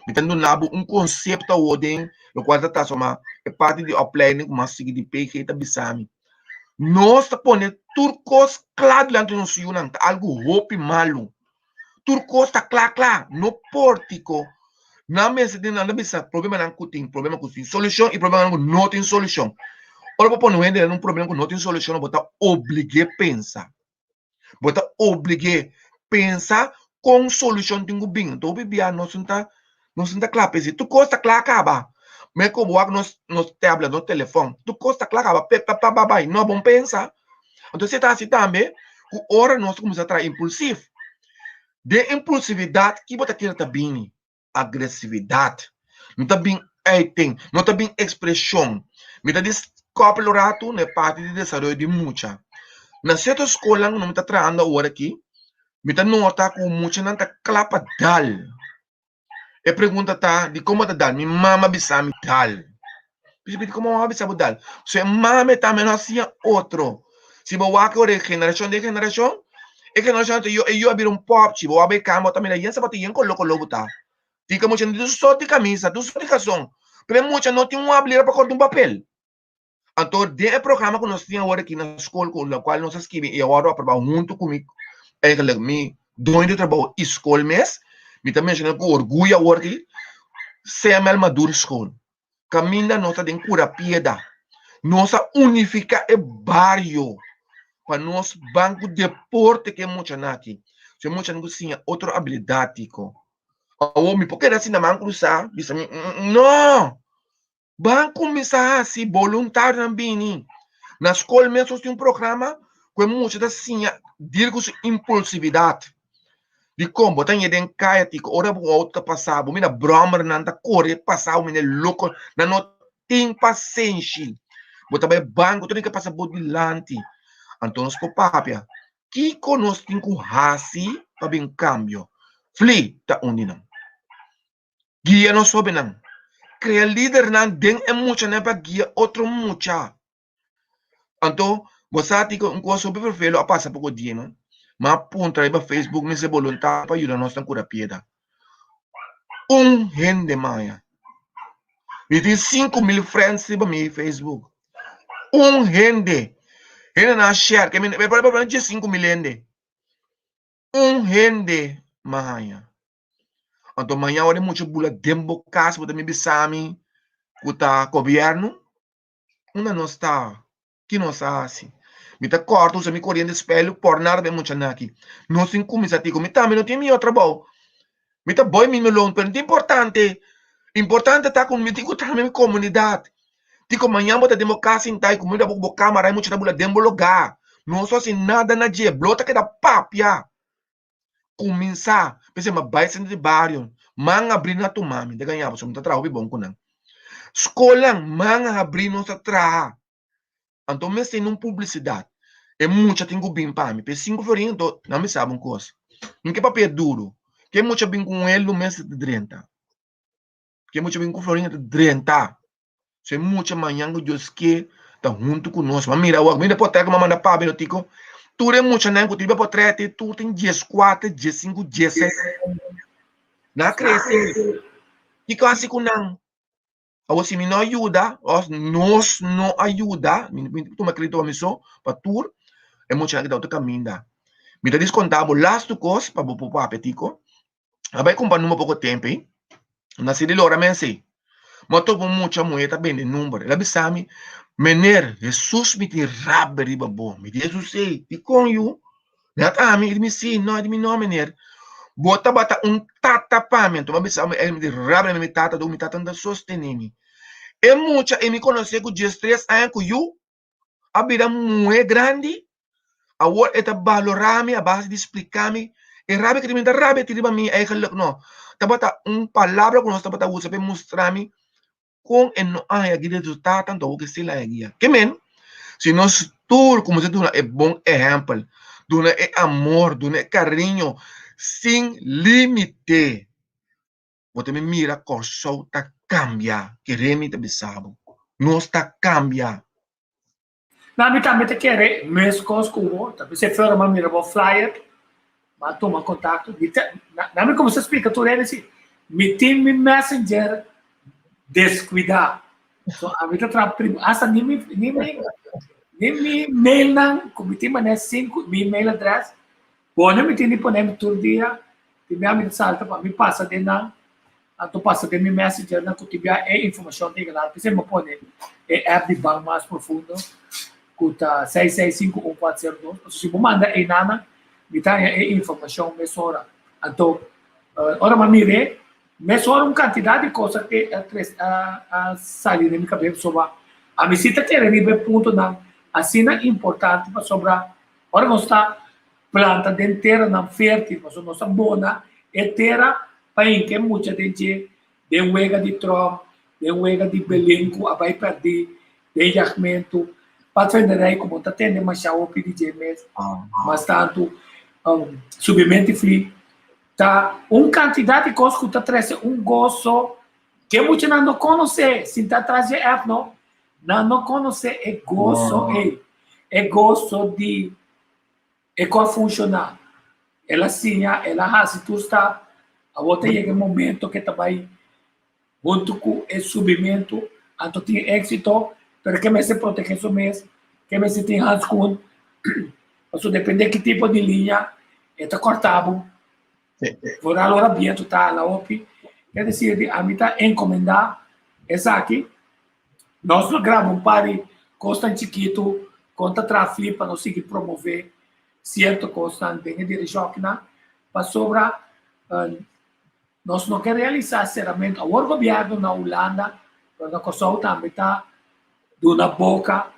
Mi ta duna bo un konsepto awor den lokual ta transformá e parti di opleiding ku mi a sigui di PG ta bisa mi. Nos ta pone tur kos kla dilanti nos yunan, ta algu hopi malu. Tur kos ta kla kla, no portiko. Nan mester tin, nan ta bisa problemanan ku tin, problema ku tin solushon i problemanan ku no tin solushon. Ora bo pone un hende den un problema ku no tin solushon, bo ta oblig'é pensa. Bo ta oblig'é pensa kon solushon tin ku bin. Anto hopi bia nos no ta, nos no ta kla pa esei. Tur kos ta kla kaba. Me ku bo wak nos nos tablet, nos telefòn, tur kos ta kla kaba, pep pap pap bai. No, bo no pensa. Anto esei ta hasi tambe ku ora nos ta kuminsá traha impulsiv. Den impulsividat ki bo ta kere ta bini? Agresividat. No ta bin uiting, no ta bin ekspreshon. Mi ta diskòpel un ratu na e parti di desaroyo di mucha. Na sierto skolnan ku mi ta trahando awor aki, mi ta nota ku muchanan ta kla pa dal. E pregunta ta, dikon bo ta dal? Mi mama bisa mi dal. Bisa mi, dikon bo mama bisa bo dal? So e mame tambe no a siña otro. Si bo wak ora e generashon den generashon, e generashon anterior e yu a bira un pòpchi. Bo wak bai kama bo ta mira yen sapatu yen koló koló bo ta. Tin mucha no tin sort di kamisa, tin sort di kalson. Pero e mucha no tin un abilidat pa kòrta un papel. Anto den e programa ku nos tin awor aki na skol ku lokual nos a skibi i a wòrdu aprobá huntu ku mi eigenlijk mi doño di trabou i skol mes, mi ta menshoná ku orguyo awor aki CML Maduro School kaminda nos ta den kura pieda. Nos a unifiká e bario pa nos ban ku deporte ku e muchanan aki. So e muchanan ku siña otro abilidat tiko. Awor mi por keda asina man krusá bisa mi no! Ban kuminsá hasi boluntarionan bini. Na skol mes nos tin un programa ku e mucha ta siña deal ku su impulsividat. Dikon? Bo ta ña den kaya tiko ora bo outo ta pasa bo mira bròmernan ta kore pasa bo mira loko nan no tin pasenshi. Bo ta bai banko, tur hende ke pasa bo dilanti. Anto nos por papia, kiko nos tin ku hasi pa bin kambio? Fli ta un di nan. Guia nos hóbennan. Krea lidernan den e muchanan pa guia otro mucha. Anto, bo sa tin un kos hopi ferfelu a pasa poko dia no. Mi a puntra riba Facebook mester boluntario pa yuda nos na kura piedra. Un hende maya. Mi tin 5000 friends riba mi Facebook. Un hende. Hendenan a share. Ke mi por dje 5000 hende. Un hende m'a haña. Anto maña ora e mucha bula den bo kas bo ta mi bisa mi ku ta gobièrnu? Unda nos ta? Ki nos a hasi? Mi ta kòrta usa mi koriente spèlu por nada pa e muchanan aki. Nos tin kuminsá tiko. Mi tambe no tin mihó trabou. Mi ta boi mi melon pero no ta importante. Importante ta ku mi tin ku traha mi komunidat. Tiko mañan bo ta den bo kas sintá i ku mi ta bo ku bo kamara i mucha ta bula den bo lugá. No so hasi nada na dje. Blo ta keda papia. Kuminsá. P'esei mi a bai sentro di bario. Man abrí na tuma mi. Ta gaña bo. So mi ta traha hopi bon ku nan. Skolnan man habrí nos ta traha. Anto mester tin un publisidat. E mucha tin ku bin pa mi. P'e sinku florin anto nan mi saba un kos. Mi ke papia duru. Ke mucha bin ku un hel lo mester ta drenta. Ke mucha bin ku florin ta drenta. So e mucha mañan ku Dios ke ta huntu ku nos. Ma mira awor, mira potrèt ku mi a manda pabia no tiko. Tur e muchanan ku tin riba potrèt ei tur tin dieskuater, diesinku, diesseis. Nan a krese. Kiko hasi ku nan? Awor si mi no yuda, òf nos no a yuda, mi no tuma kredito pa mi so, pa tur, e muchanan ki ta otro kaminda. Mi ta diskonta bo lastu kos pa bo por papia tiko. A bai kumpra number poko tempu ei. Na si di lora men si. Mi a topa un mucha muhé ta bende number. El a bisa mi, Meneer, Hesus mi tin rabia riba bo. Mi di, Hesus ei, dikon yu? Mi a ta ami, i di mi si, no, i di mi no, meneer. Bo tabata un tata pa mi. Anto mi a bisa mi, mi tin rabia riba mi tata, dor mi tata no ta sostene mi. E mucha ei mi konosé ku diestres aña ku yu a bira muhé grandi, awor e ta balorá mi a base di spliká mi. E rabia ku tin mi no ta rabia tin riba mi eigenlijk no. Tabata un palabra ku nos tabata usa pa e mustra mi kon e no a haña guia di su tata, anto awor ke si el a haña guia. Ke men, si nos tur kuminsá duna e bon ehèmpel, duna e amor, duna e kariño sin límite, bo ta mira Kòrsou ta kambia. Kere mi ta bisa bo, nos ta kambia. Na mi tambe ta kere meskos ku bo, ta bisa e fero m'a mira bo flyer, m'a tuma kontakto. Mi ta, na mi kuminsá splika tur hende si, mi tin mi messenger deskuidá. So ami ta traha prim, asta ni mi, ni mi, ni mi mailnan ku mi tin manera sinku, mi mail address, pone mi tin di pone mi tur dia, tin bia mi ta salta pa mi pasa den nan. Anto pasa den mi messengernan ku tin bia e informashon ta yega laat. P'esei mi a pone e app di Ban Mas Profundo ku ta 6651402. Pasobra si bo manda einanan mi ta haña e informashon mesora. Anto ora mi a mir'é mesora un kantidat di kos a a sali den mi kabes pasobra ami si ta kere riba e puntonan asina importante pasobra ora nos ta planta den teranan fértil pasobra nos ta bona e tera Pa hinka e mucha den dje, den wega di trom, den wega di belin ku a bai pèrdí, den yagmentu, padvinderij ku bo ta tende masha hopi di dje mes, mas tantu subimentu i fli, ta un kantidat di kos ku ta trese un goso ku e muchanan no konosé, sinta tras dje app no, nan no konosé e goso ei, e goso di E ku a funshoná. El a siña, el a hasi tur stap. Awor ta yega e momento ku e ta bai huntu ku e subimentu, anto tin éksito, pero ke mester protegé su mes, ke mester tin hanskun, pasobra dependé ki tipo di liña e ta kòrta bo. Foral ora bientu ta hala hopi. Ke desir di ami ta enkomendá esaki. Nos lo graba un par di kosnan chikitu kon ta traha flip pa nos sigui promové sierto kosnan den e direkshon akinan pasobra nos no ke realisá seramentu. Awor gobièrnu na Hulanda pero na Kòrsou tambe ta duna boka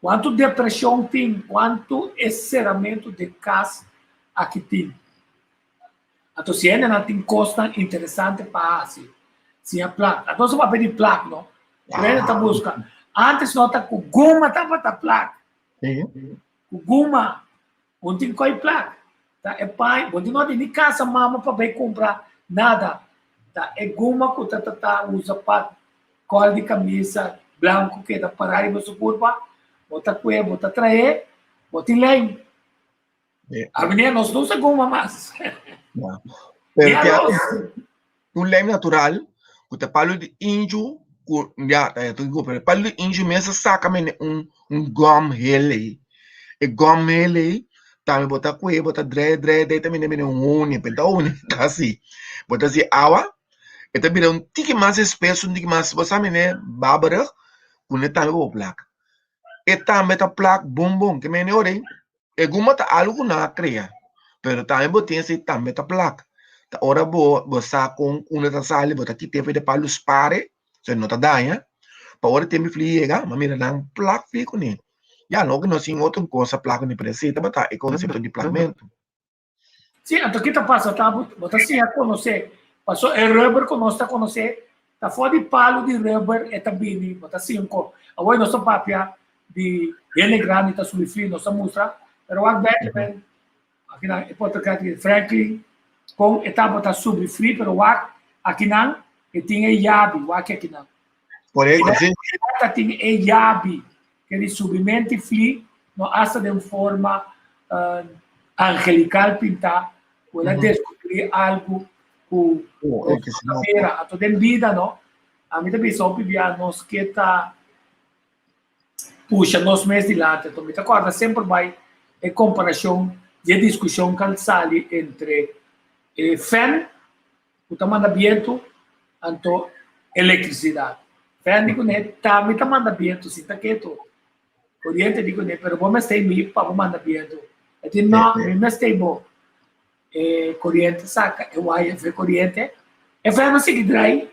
kuantu depreshon tin, kuantu e seramentu den kas aki tin. Anto si hendenan tin kosnan interesante pa hasi, siña plak. Anto su papia di plak no. Tur hende ta buska. Antes no ta ku guma tabata plak. Ku guma. Bo tin koi plak. Ta e pai, bo no tin ni kasa mama pa bai kumpra nada. Ta e guma ku ta tata usa pa kòl di kamisa blanku keda pará riba su kurpa, bo ta kue, bo ta traé, bo tin lei. Awendia nos no usa guma mas. Pero te un lei natural ku ta palu di inju ku ya ta ya pero palu di inju mes a saka mene un un gòm hel ei. E gòm hel ei tambe bo ta kue bo ta drei drei drei ta mene mene un honing pero ta honing kasi. Bo ta hasi awa e ta bira un tiki mas espeso un tiki mas bo sa mene baberig ku ne tambe bo plak. E tambe ta plak bon bon ke mene ora ei. E guma ta algu ku nan a krea, pero tambe bo tin esei tambe ta plak. Ta ora bo bo sa kon unda ta sali bo ta kit'é for di palu spare, so no ta daña, pa ora tempu fli yega bo mira nan plak fli kuné. Ya no ku no sin otro kos a plak kuné, pero esei tabata e konsepto di plakmentu. Sí, anto ki ta pasa ta bo ta siña konosé, paso e rubber ku nos ta konosé ta for di palu di rubber e ta bini, bo ta siña un kos. Awor nos ta papia di hende grandi ta subi fli, nos ta mustra, pero wak Benjamin, akinan e portret di Franklin, kon e tabata subi fli, pero wak akinan e tin e yabi, wak akinan. Korekto, sí. E tin e yabi ke di subimenti fli no hasta den forma angelical pintá, ku el a deskubrí algu ku nos no ta mira. Anto den bida no, ami ta bisa hopi bia nos ke ta pusha nos mes dilanti. Anto mi ta kòrda semper bai e komparashon di e diskushon ku a sali entre e fèn ku ta manda bientu anto elektrisidat. Fèn di kuné tambe ta manda bientu sin ta ketu. Koriente di kuné pero bo mester mi pa bo manda bientu. E di no, mi mester bo. E koriente saka e waya fe koriente. E fèn a sigui drai,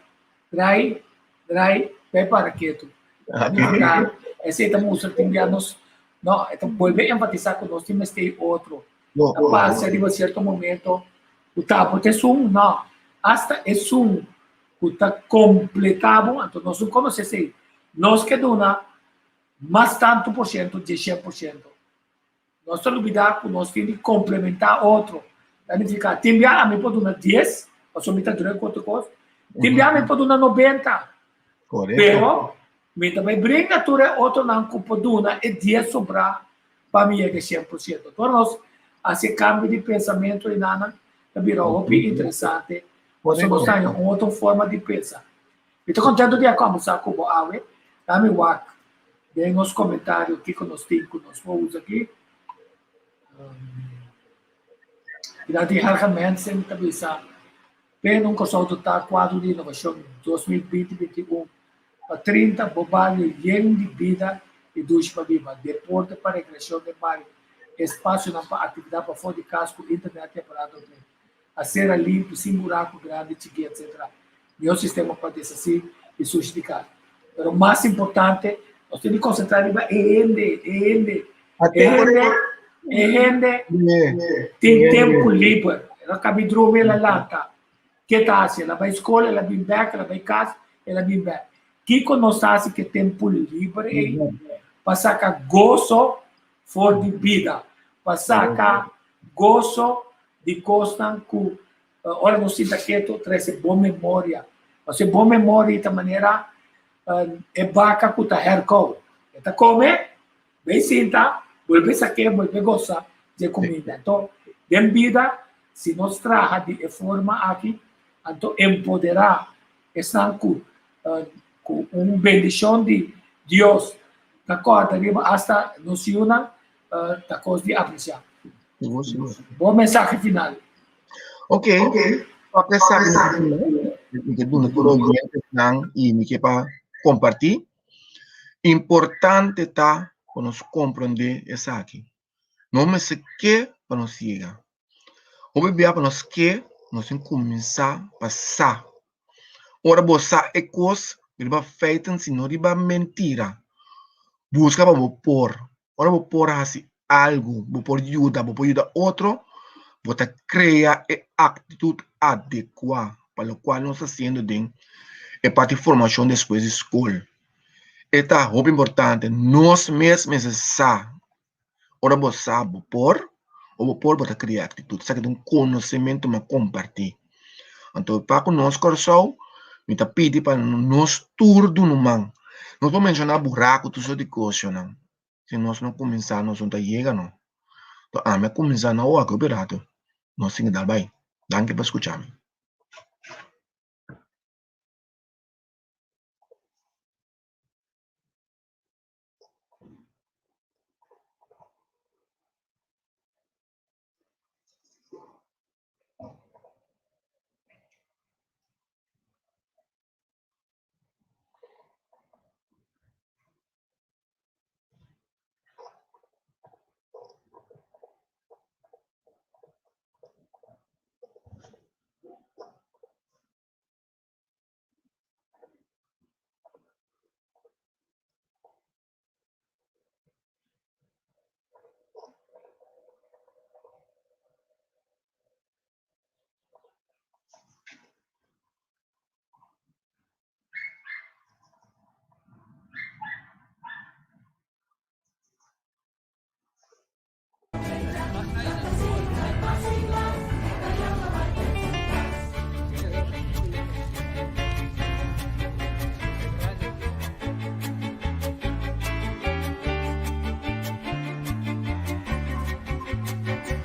drai, drai bai para ketu. Esei ta mustra tin bia nos no, e ta bolbe enfatisá ku nos tin mester otro. Ta pasa riba sierto momento ku ta bo ta esun, no. Asta esun ku ta kompletá bo, anto nos no konosé esei. Nos ke duna mas tantu por siento dje shen por siento. Nos ta lubidá ku nos tin di komplementá otro. Ta nifiká, tin bia ami por duna dies, pasobra mi ta drùk ku otro kos. Tin bia mi por duna nobenta. Pero mi ta bai bringa tur e otronan ku por duna e dies sobrá pa mi yega 100%. Tur nos hasi e kambio di pensamentu einanan ta bira hopi interesante pasobra nos ta haña un otro forma di pensa. Mi ta kontentu di a kòmbersá ku bo awe. Dami wak den nos komentario kiko nos tin ku nos por usa aki. Mira di Helga Mensen ta bisa, P'e un Kòrsou ta kuadro di inovashon 2020 21 Pa 30, bo bario yen di bida i dushi pa biba, deporte pa rekreashon den bario, espasionan pa aktividat pafó di kas ku internet i aparato dren, asera limpi, sin buraku grandi, chikí, etsetera. Mihó sistema pa deshasí di sushi di kas. Pero mas importante, nos tin di konsentrá riba e hende, e hende, e hende, e hende tin tempu liber. El a kabi drumi, el a lanta. Ke ta hasi? El a bai skol, el a bin bèk, el a bai kas, el a bin bèk. Kiko nos ta hasi ku e tempu liber ei? Pa saka goso for di bida, pa saka goso di kosnan ku ora nos sinta ketu trese bon memoria. Pasobra e bon memoria ta manera e baka ku ta hèrkou. E ta kome, Bay sinta, bolbe sak'é, bolbe gosa dje kuminda. Anto, den bida, si nos traha di e forma aki, anto empoderá esnan ku ku un bendishon di Dios ta kòrda riba asta nos yunan, ta kos di apresiá. Bo mensahe final. Ok, pa esaki mi ke duna tur oyentesnan i mi ke pa kompartí. Importante ta pa nos komprondé esaki. No mester ke pa nos yega. Hopi bia pa nos ke, nos tin kuminsá pa sa. Ora bo sa e kos riba feiten si no riba mentira. Buska pa bo por. Ora bo por hasi algu, bo por yuda, bo por yuda otro, bo ta krea e aktitut adekuá pa lokual nos ta hasiendo den e parti formashon despues di skol. E ta hopi importante, nos mes mester sa, ora bo sa bo por, o bo por bo ta kria aktitut, esaki ta un konosementu mi a kompartí. Anto pa ku nos Kòrsou, mi ta pidi pa nos tur duna un man. Nos por menshoná buraku tur sort di kosnan, si nos no kuminsá nos no ta yega no. Anto ami a kuminsá na wòrdu hopi ratu, nos tin ku dal bai. Danki pa skucha mi.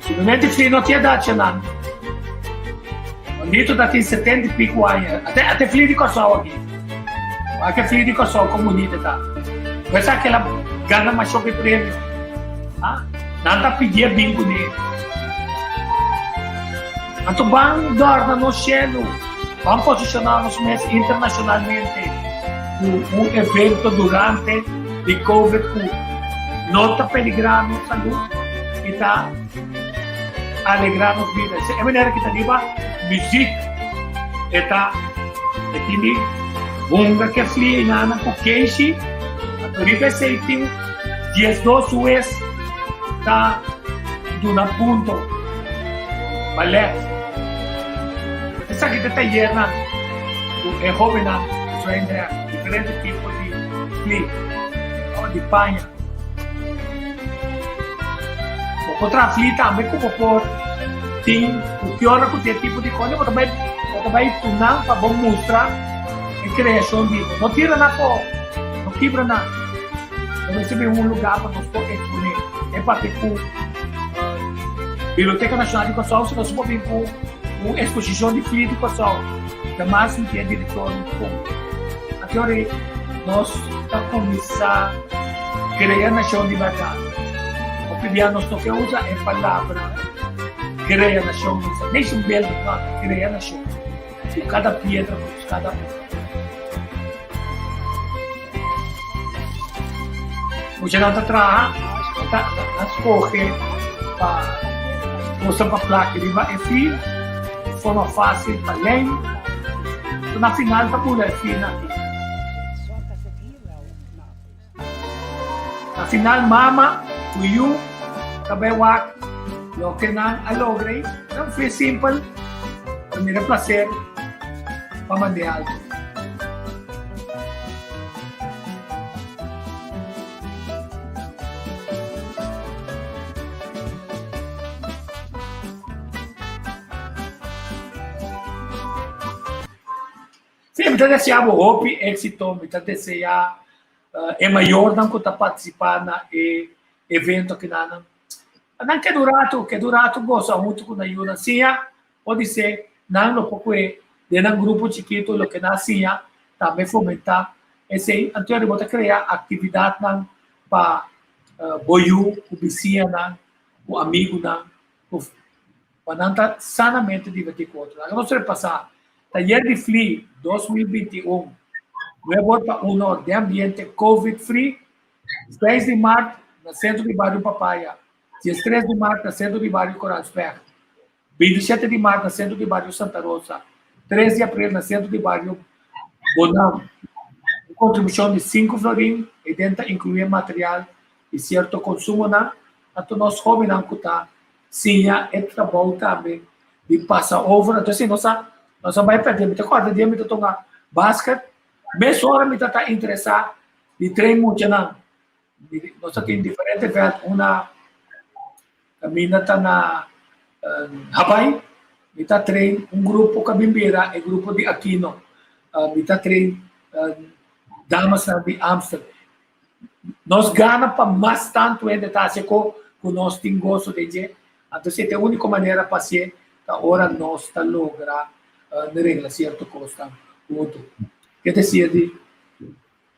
Simplemente Fli no tin edat nan. Bonito ta tin 70 y pico aña. Ate, ate Fli di Kòrsou aki. Wak ke Fli di Kòrsou kon bonito ta. Pensa ke la gana masho ke premio. Ah, nan ta pidié bin kuné. Anto ban dòrna nos shelu, ban posishoná nos mes internashonalmente ku un evento durante di Covid ku no ta peligrá nos salú i ta alegrá nos bida. E manera ki ta riba muzik e ta e tin di hunga ke flia i nana ku keishi, anto riba esei tin 12 hues ta duna punto balèt. Esaki ta tayernan ku e hóbennan Zwijndrecht, diferente tipo di fli òf di paña. Bo por traha fli tambe ku bo por tin ku ki ora ku tin e tipo di kos bo ta bai bo ta bai ku nan pa bo mustra e kreashon di bo. No tira nan afó, no kibra nan. Bo mester bin un lugá pa nos por eksponé e papia ku Biblioteka Nashonal di Kòrsou, si nos por bin ku un eksposishon di fli di Kòrsou, ta mas mi tin e direktor di kon. Aki ora ei nos ta kuminsá krea nashon di bèrdat. Hopi bia nos no ke usa e palabra krea nashon, nos ta nation building, no, ta krea nashon ku kada piedra, ku kada. Muchanan ta traha, ta scoge pa usa pa plaki riba e fil di forma facil pa lijn. So na final ta bula e fil aki. Na final mama cu yu ta bay wak loke nan a logra ei. Ta un fil simpel, pero mira placer pa mand'é alto. Sí, mi ta desea bo hopi éxito, mi ta desea e mayornan ku ta partisipá na e evento akinanan. Nan keda un ratu, keda un ratu gosa huntu ku nan yunan. Siña, podisé nan lo por kue den nan grupo chikitu loke nan a siña, tambe fomentá esei. Anto yari bo ta krea aktividatnan pa bo yu ku bisiñanan, ku amigunan, ku pa nan ta sanamente divertí ku otro. Laga nos repasá Tayer di Fli 2021, nuebe or pa uno or den ambiente Covid free, seis di mart na Sentro di Bario Papaya, diestres di mart na Sentro di Bario Koransberg, bintishete di mart na Sentro di Bario Santa Rosa, tres di april na Sentro di Bario Bonam. Un kontribushon di sinku florin e den ta inkluí material i sierto konsumonan, anto nos hóbennan ku ta siña e trabou tambe di pasa over. Anto si nos a nos a bai pèrdè. Mi ta kòrda dia mi ta tonga basket, mesora mi ta ta interesá. di train muchanan. Nos ta tin diferente vèlt, una kaminda ta na Habai, mi ta train un grupo ku a bin bira e grupo di Aquino, mi ta train damasnan di Amstel. Nos gana pa mas tantu hende ta hasi ko ku nos tin goso den dje. Anto si ta e úniko manera pa hasié ta ora nos ta logra regla sierto kosnan huntu. Ke desir di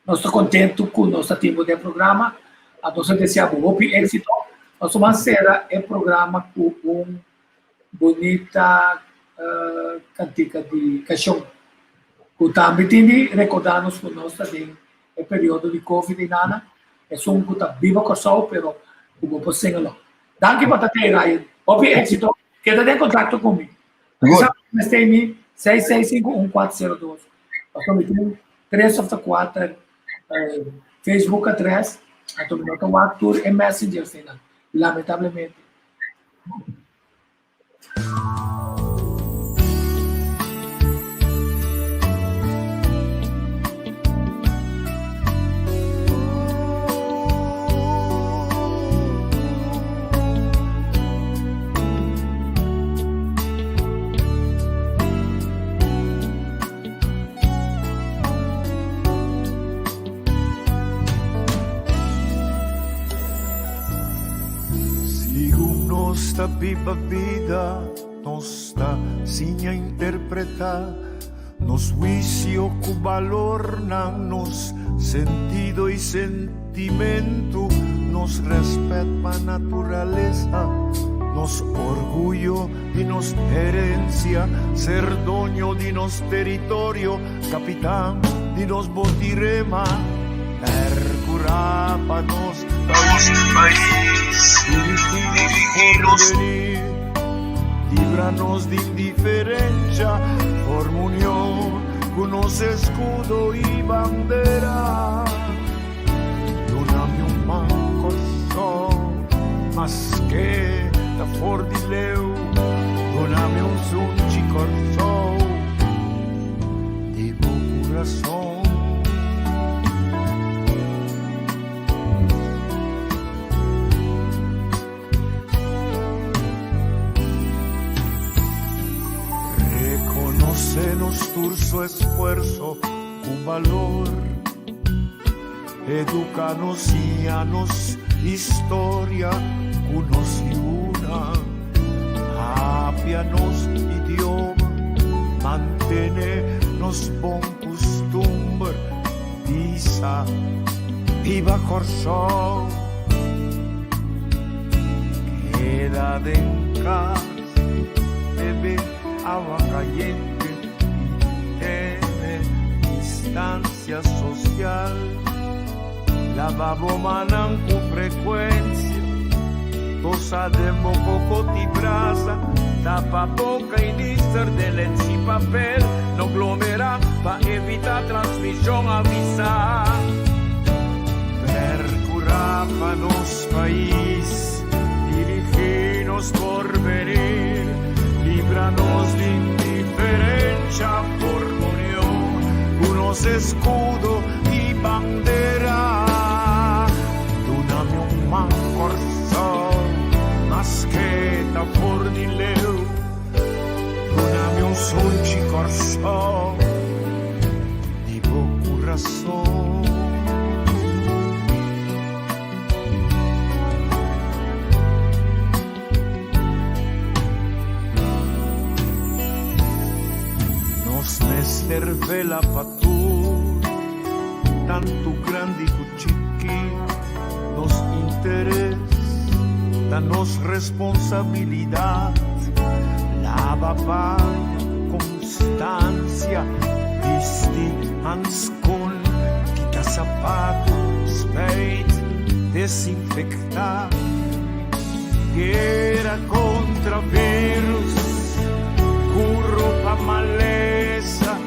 nos ta kontentu ku nos ta tin bo den e programa. Anto nos ta desea bo hopi éksito. Nos ta ban sera e programa ku un bunita kantika di kashon ku tambe tin di rekordá nos ku nos ta den e periodo di Covid i nana, esun ku ta biba Kòrsou pero ku bo por singelo. Danki pa ta tei Ryan. Hopi éksito. Keda den kontakto ku mi. Good. Mester mi 6651402. Pasobra mi tin tres òf ta kuater Facebook adres, anto mi no ta wak tur e messengers einan, lamentablemente. Sigun nos ta biba bida, nos ta siña interpretá nos huisio ku balornan, nos sentido i sentimentu, nos rèspèt pa naturalesa, nos orguyo di nos herensia, ser doño di nos teritorio, kapitan di nos botirema, pèrkurá pa nos País, dirigí nos porvenir, libra nos di indiferencia, forma unión cu nos escudo y bandera. Dunami un man Kòrsou, maske ta for di leu, dunami un sunchi Kòrsou di bo kurason. Reconoce nos tur su esfuerzo cu balor. Educa nos, siña nos historia cu nos yunan. Papia nos idioma, mantene nos bon custumber. Bisa, Biba Kòrsou! Keda den kas, bebe awa kayente i tene distansia sosial. Laba bo mannan ku frekuensia, tosa den bo kokot i brasa, tapa boka i nister den lens i papel, no glomerá pa evitá transmishon, avisá. Perkurá pa nos pais, dirigí nos porvenir, libra nos di indiferensha, forma union ku nos eskudo i bandera. Duna mi un man Kòrsou, maske ta for di leu. Duna mi un sunchi Kòrsou, di bo kurason. Nos mester vela pa tur, tantu grandi ku chiki. Nos interes ta nos responsabilidat. Laba paña ku konstansia, bisti hanskon, kita sapatu, spijt, desinfektá. Guera kontra virus, kuro pa malesa,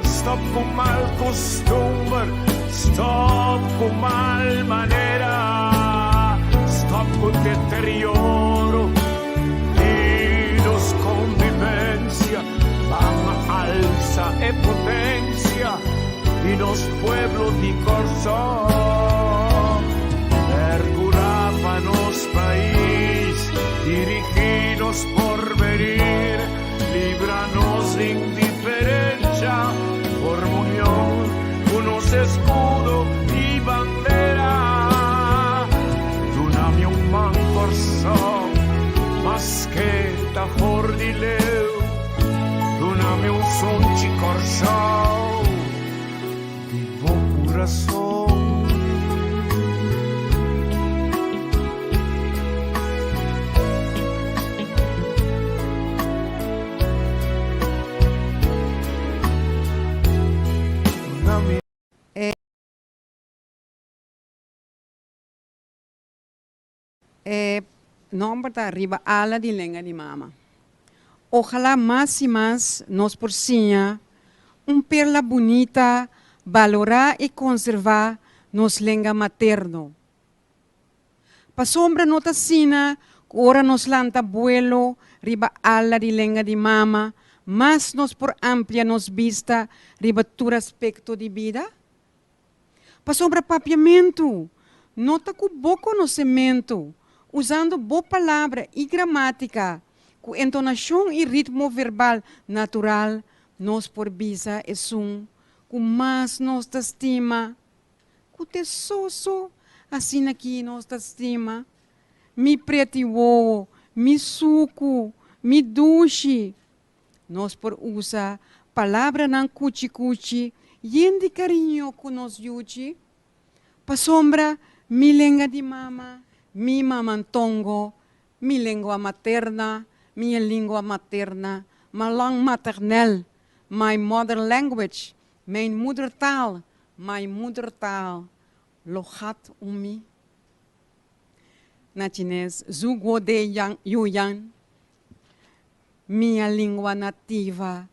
stop ku mal kustumber, stop ku mal manera, stop ku deterioro di nos konvivensia, ban alsa e potensia di. nos pueblo di Kòrsou. Pèrkurá pa nos pais, dirigí nos porvenir, libra nos indiferensha, forma union ku nos eskudo i bandera. Duna mi un man Kòrsou, maske ta for di leu. Duna mi un sunchi Kòrsou di bo kurason. Duna mi. E nomber ta Riba Ala di Lenga di Mama. Ojalá mas i mas nos por siña un perla bunita balorá i konservá nos lenga materno. Pasobra no ta asina ku ora nos lanta buelo riba ala di lenga di mama mas nos por amplia nos bista riba tur aspekto di bida? Pasobra papiamentu no ta ku bo konosementu, usando bo palabra i gramátika ku entonashon i ritmo verbal natural nos por bisa esun ku mas nos ta stima, ku te soso asina ki nos ta stima, mi preti wowo, mi suku, mi dushi. Nos por usa palabranan kuchi kuchi yen di kariño ku nos yuchi, pasobra mi lenga di mama, mi mamantongo, mi lengua materna, mi e lingua materna, ma lang maternel, my mother language, mijn moedertaal, my moedertaal, lo gat un mi. Na chines, zu guo de yang yu yan. Mia lingua nativa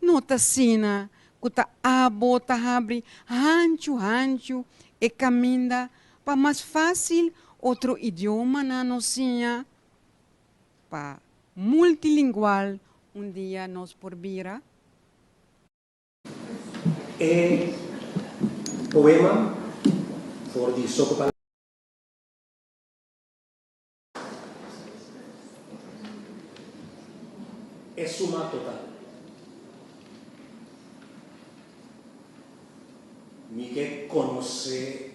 no ta asina ku ta abo ta habri hanchu hanchu e kaminda pa mas fásil otro idiomanan nos siña pa multilingual un dia nos por bira. E poema for di Soko E suma total. Mi ke konosé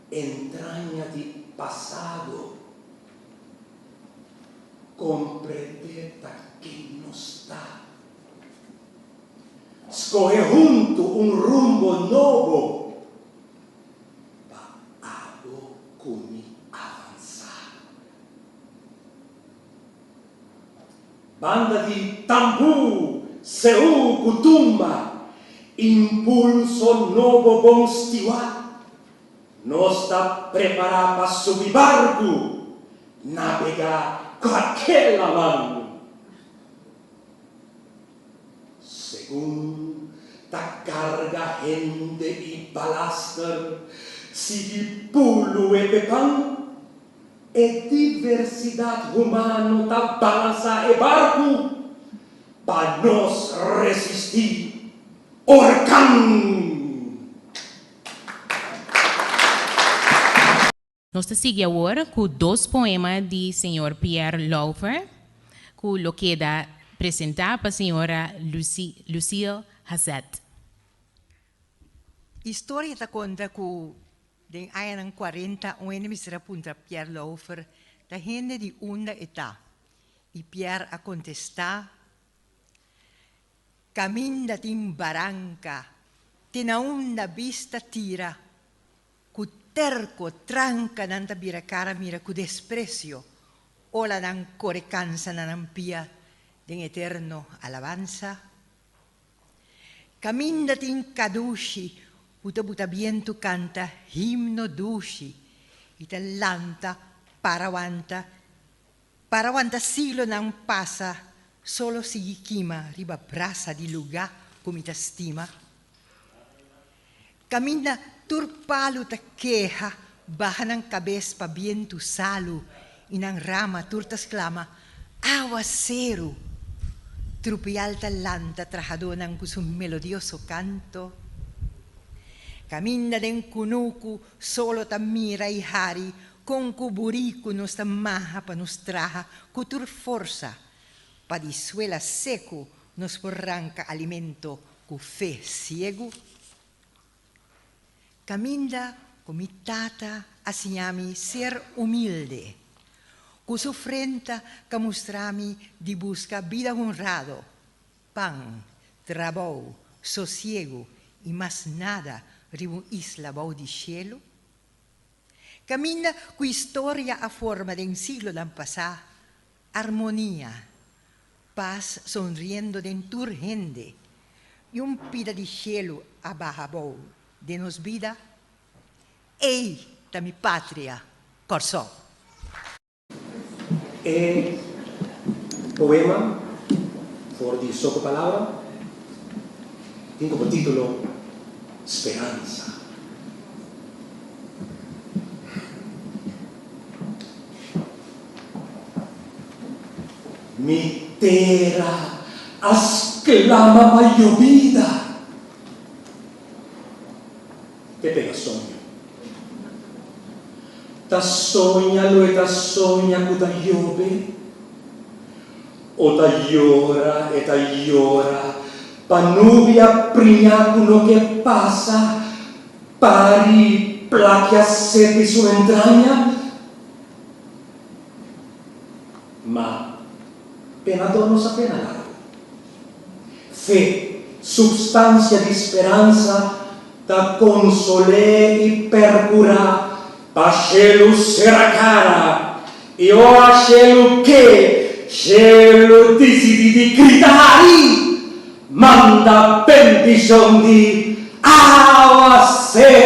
entraña di pasado, komprendé ta ken nos ta. Skohe huntu un rumbo nobo Pa abo ku mi avansá. Banda di tambú, seú ku tumba, impulso nobo bon stiwá. Nos ta prepará pa subi barku, nabegá kualke laman. Segun ta karga hende i balaster sigui pulu e pepan, e diversidat humano ta balansá e barku pa nos resistí orkan. Nos ta sigui awor ku dos poema di señor Pierre Lauffer ku lo keda presentá pa señora Lucille Hazet. Historia ta konta ku den añanan kuarenta un hende mester a puntra Pierre Lauffer ta hende di unda e ta i Pierre a kontestá, Kaminda tin baranka, te na unda bista tira, Ku terko tranka nan ta bira kara mira ku despresio, ola nan kore kansa na nan pia den eterno alabansa. Kaminda tin kadushi ku ta buta bientu kanta himno dushi i ta lanta para wanta para wanta siglonan pasa solo sigui kima riba brasa di lugá ku mi ta stima. Kaminda tur palu ta keha, baha nan kabes pa bientu salu i nan rama tur ta sklama, Awaseru! Trupial ta lanta trahadónan ku su melodioso kanto. Kaminda den kunuku solo ta mira i hari kon ku buriku nos ta maha pa nos traha ku tur forsa pa di suela seku nos por ranka alimento ku fe siegu. Kaminda ku mi tata a siña mi ser humilde, ku su frenta ka mustra mi di buska bida honrado, pan, trabou, sosiegu i mas nada riba un isla bou di shelu. Kaminda ku historia a forma den siglonan pasá, armonia, pas sonriendo den tur hende i un pida di shelu a baha abou den nos bida, ei ta mi patria, Kòrsou. E poema for di Soko Palabra tin komo título Speransa. Mi tera a sklama pa yobida. Te pega soño. Ta soña lo e ta soña ku ta yobe? O ta yora e ta yora pa nubia priña ku no ke pasa pari plakia set di su entraña? Ma penadó no sa pena largu. Fe, substansia di speransa, ta konsol'é i perkurá pa shelu sera kara, i ora shelu ke, shelu disidí di grita hari, manda bendishon di awaseru.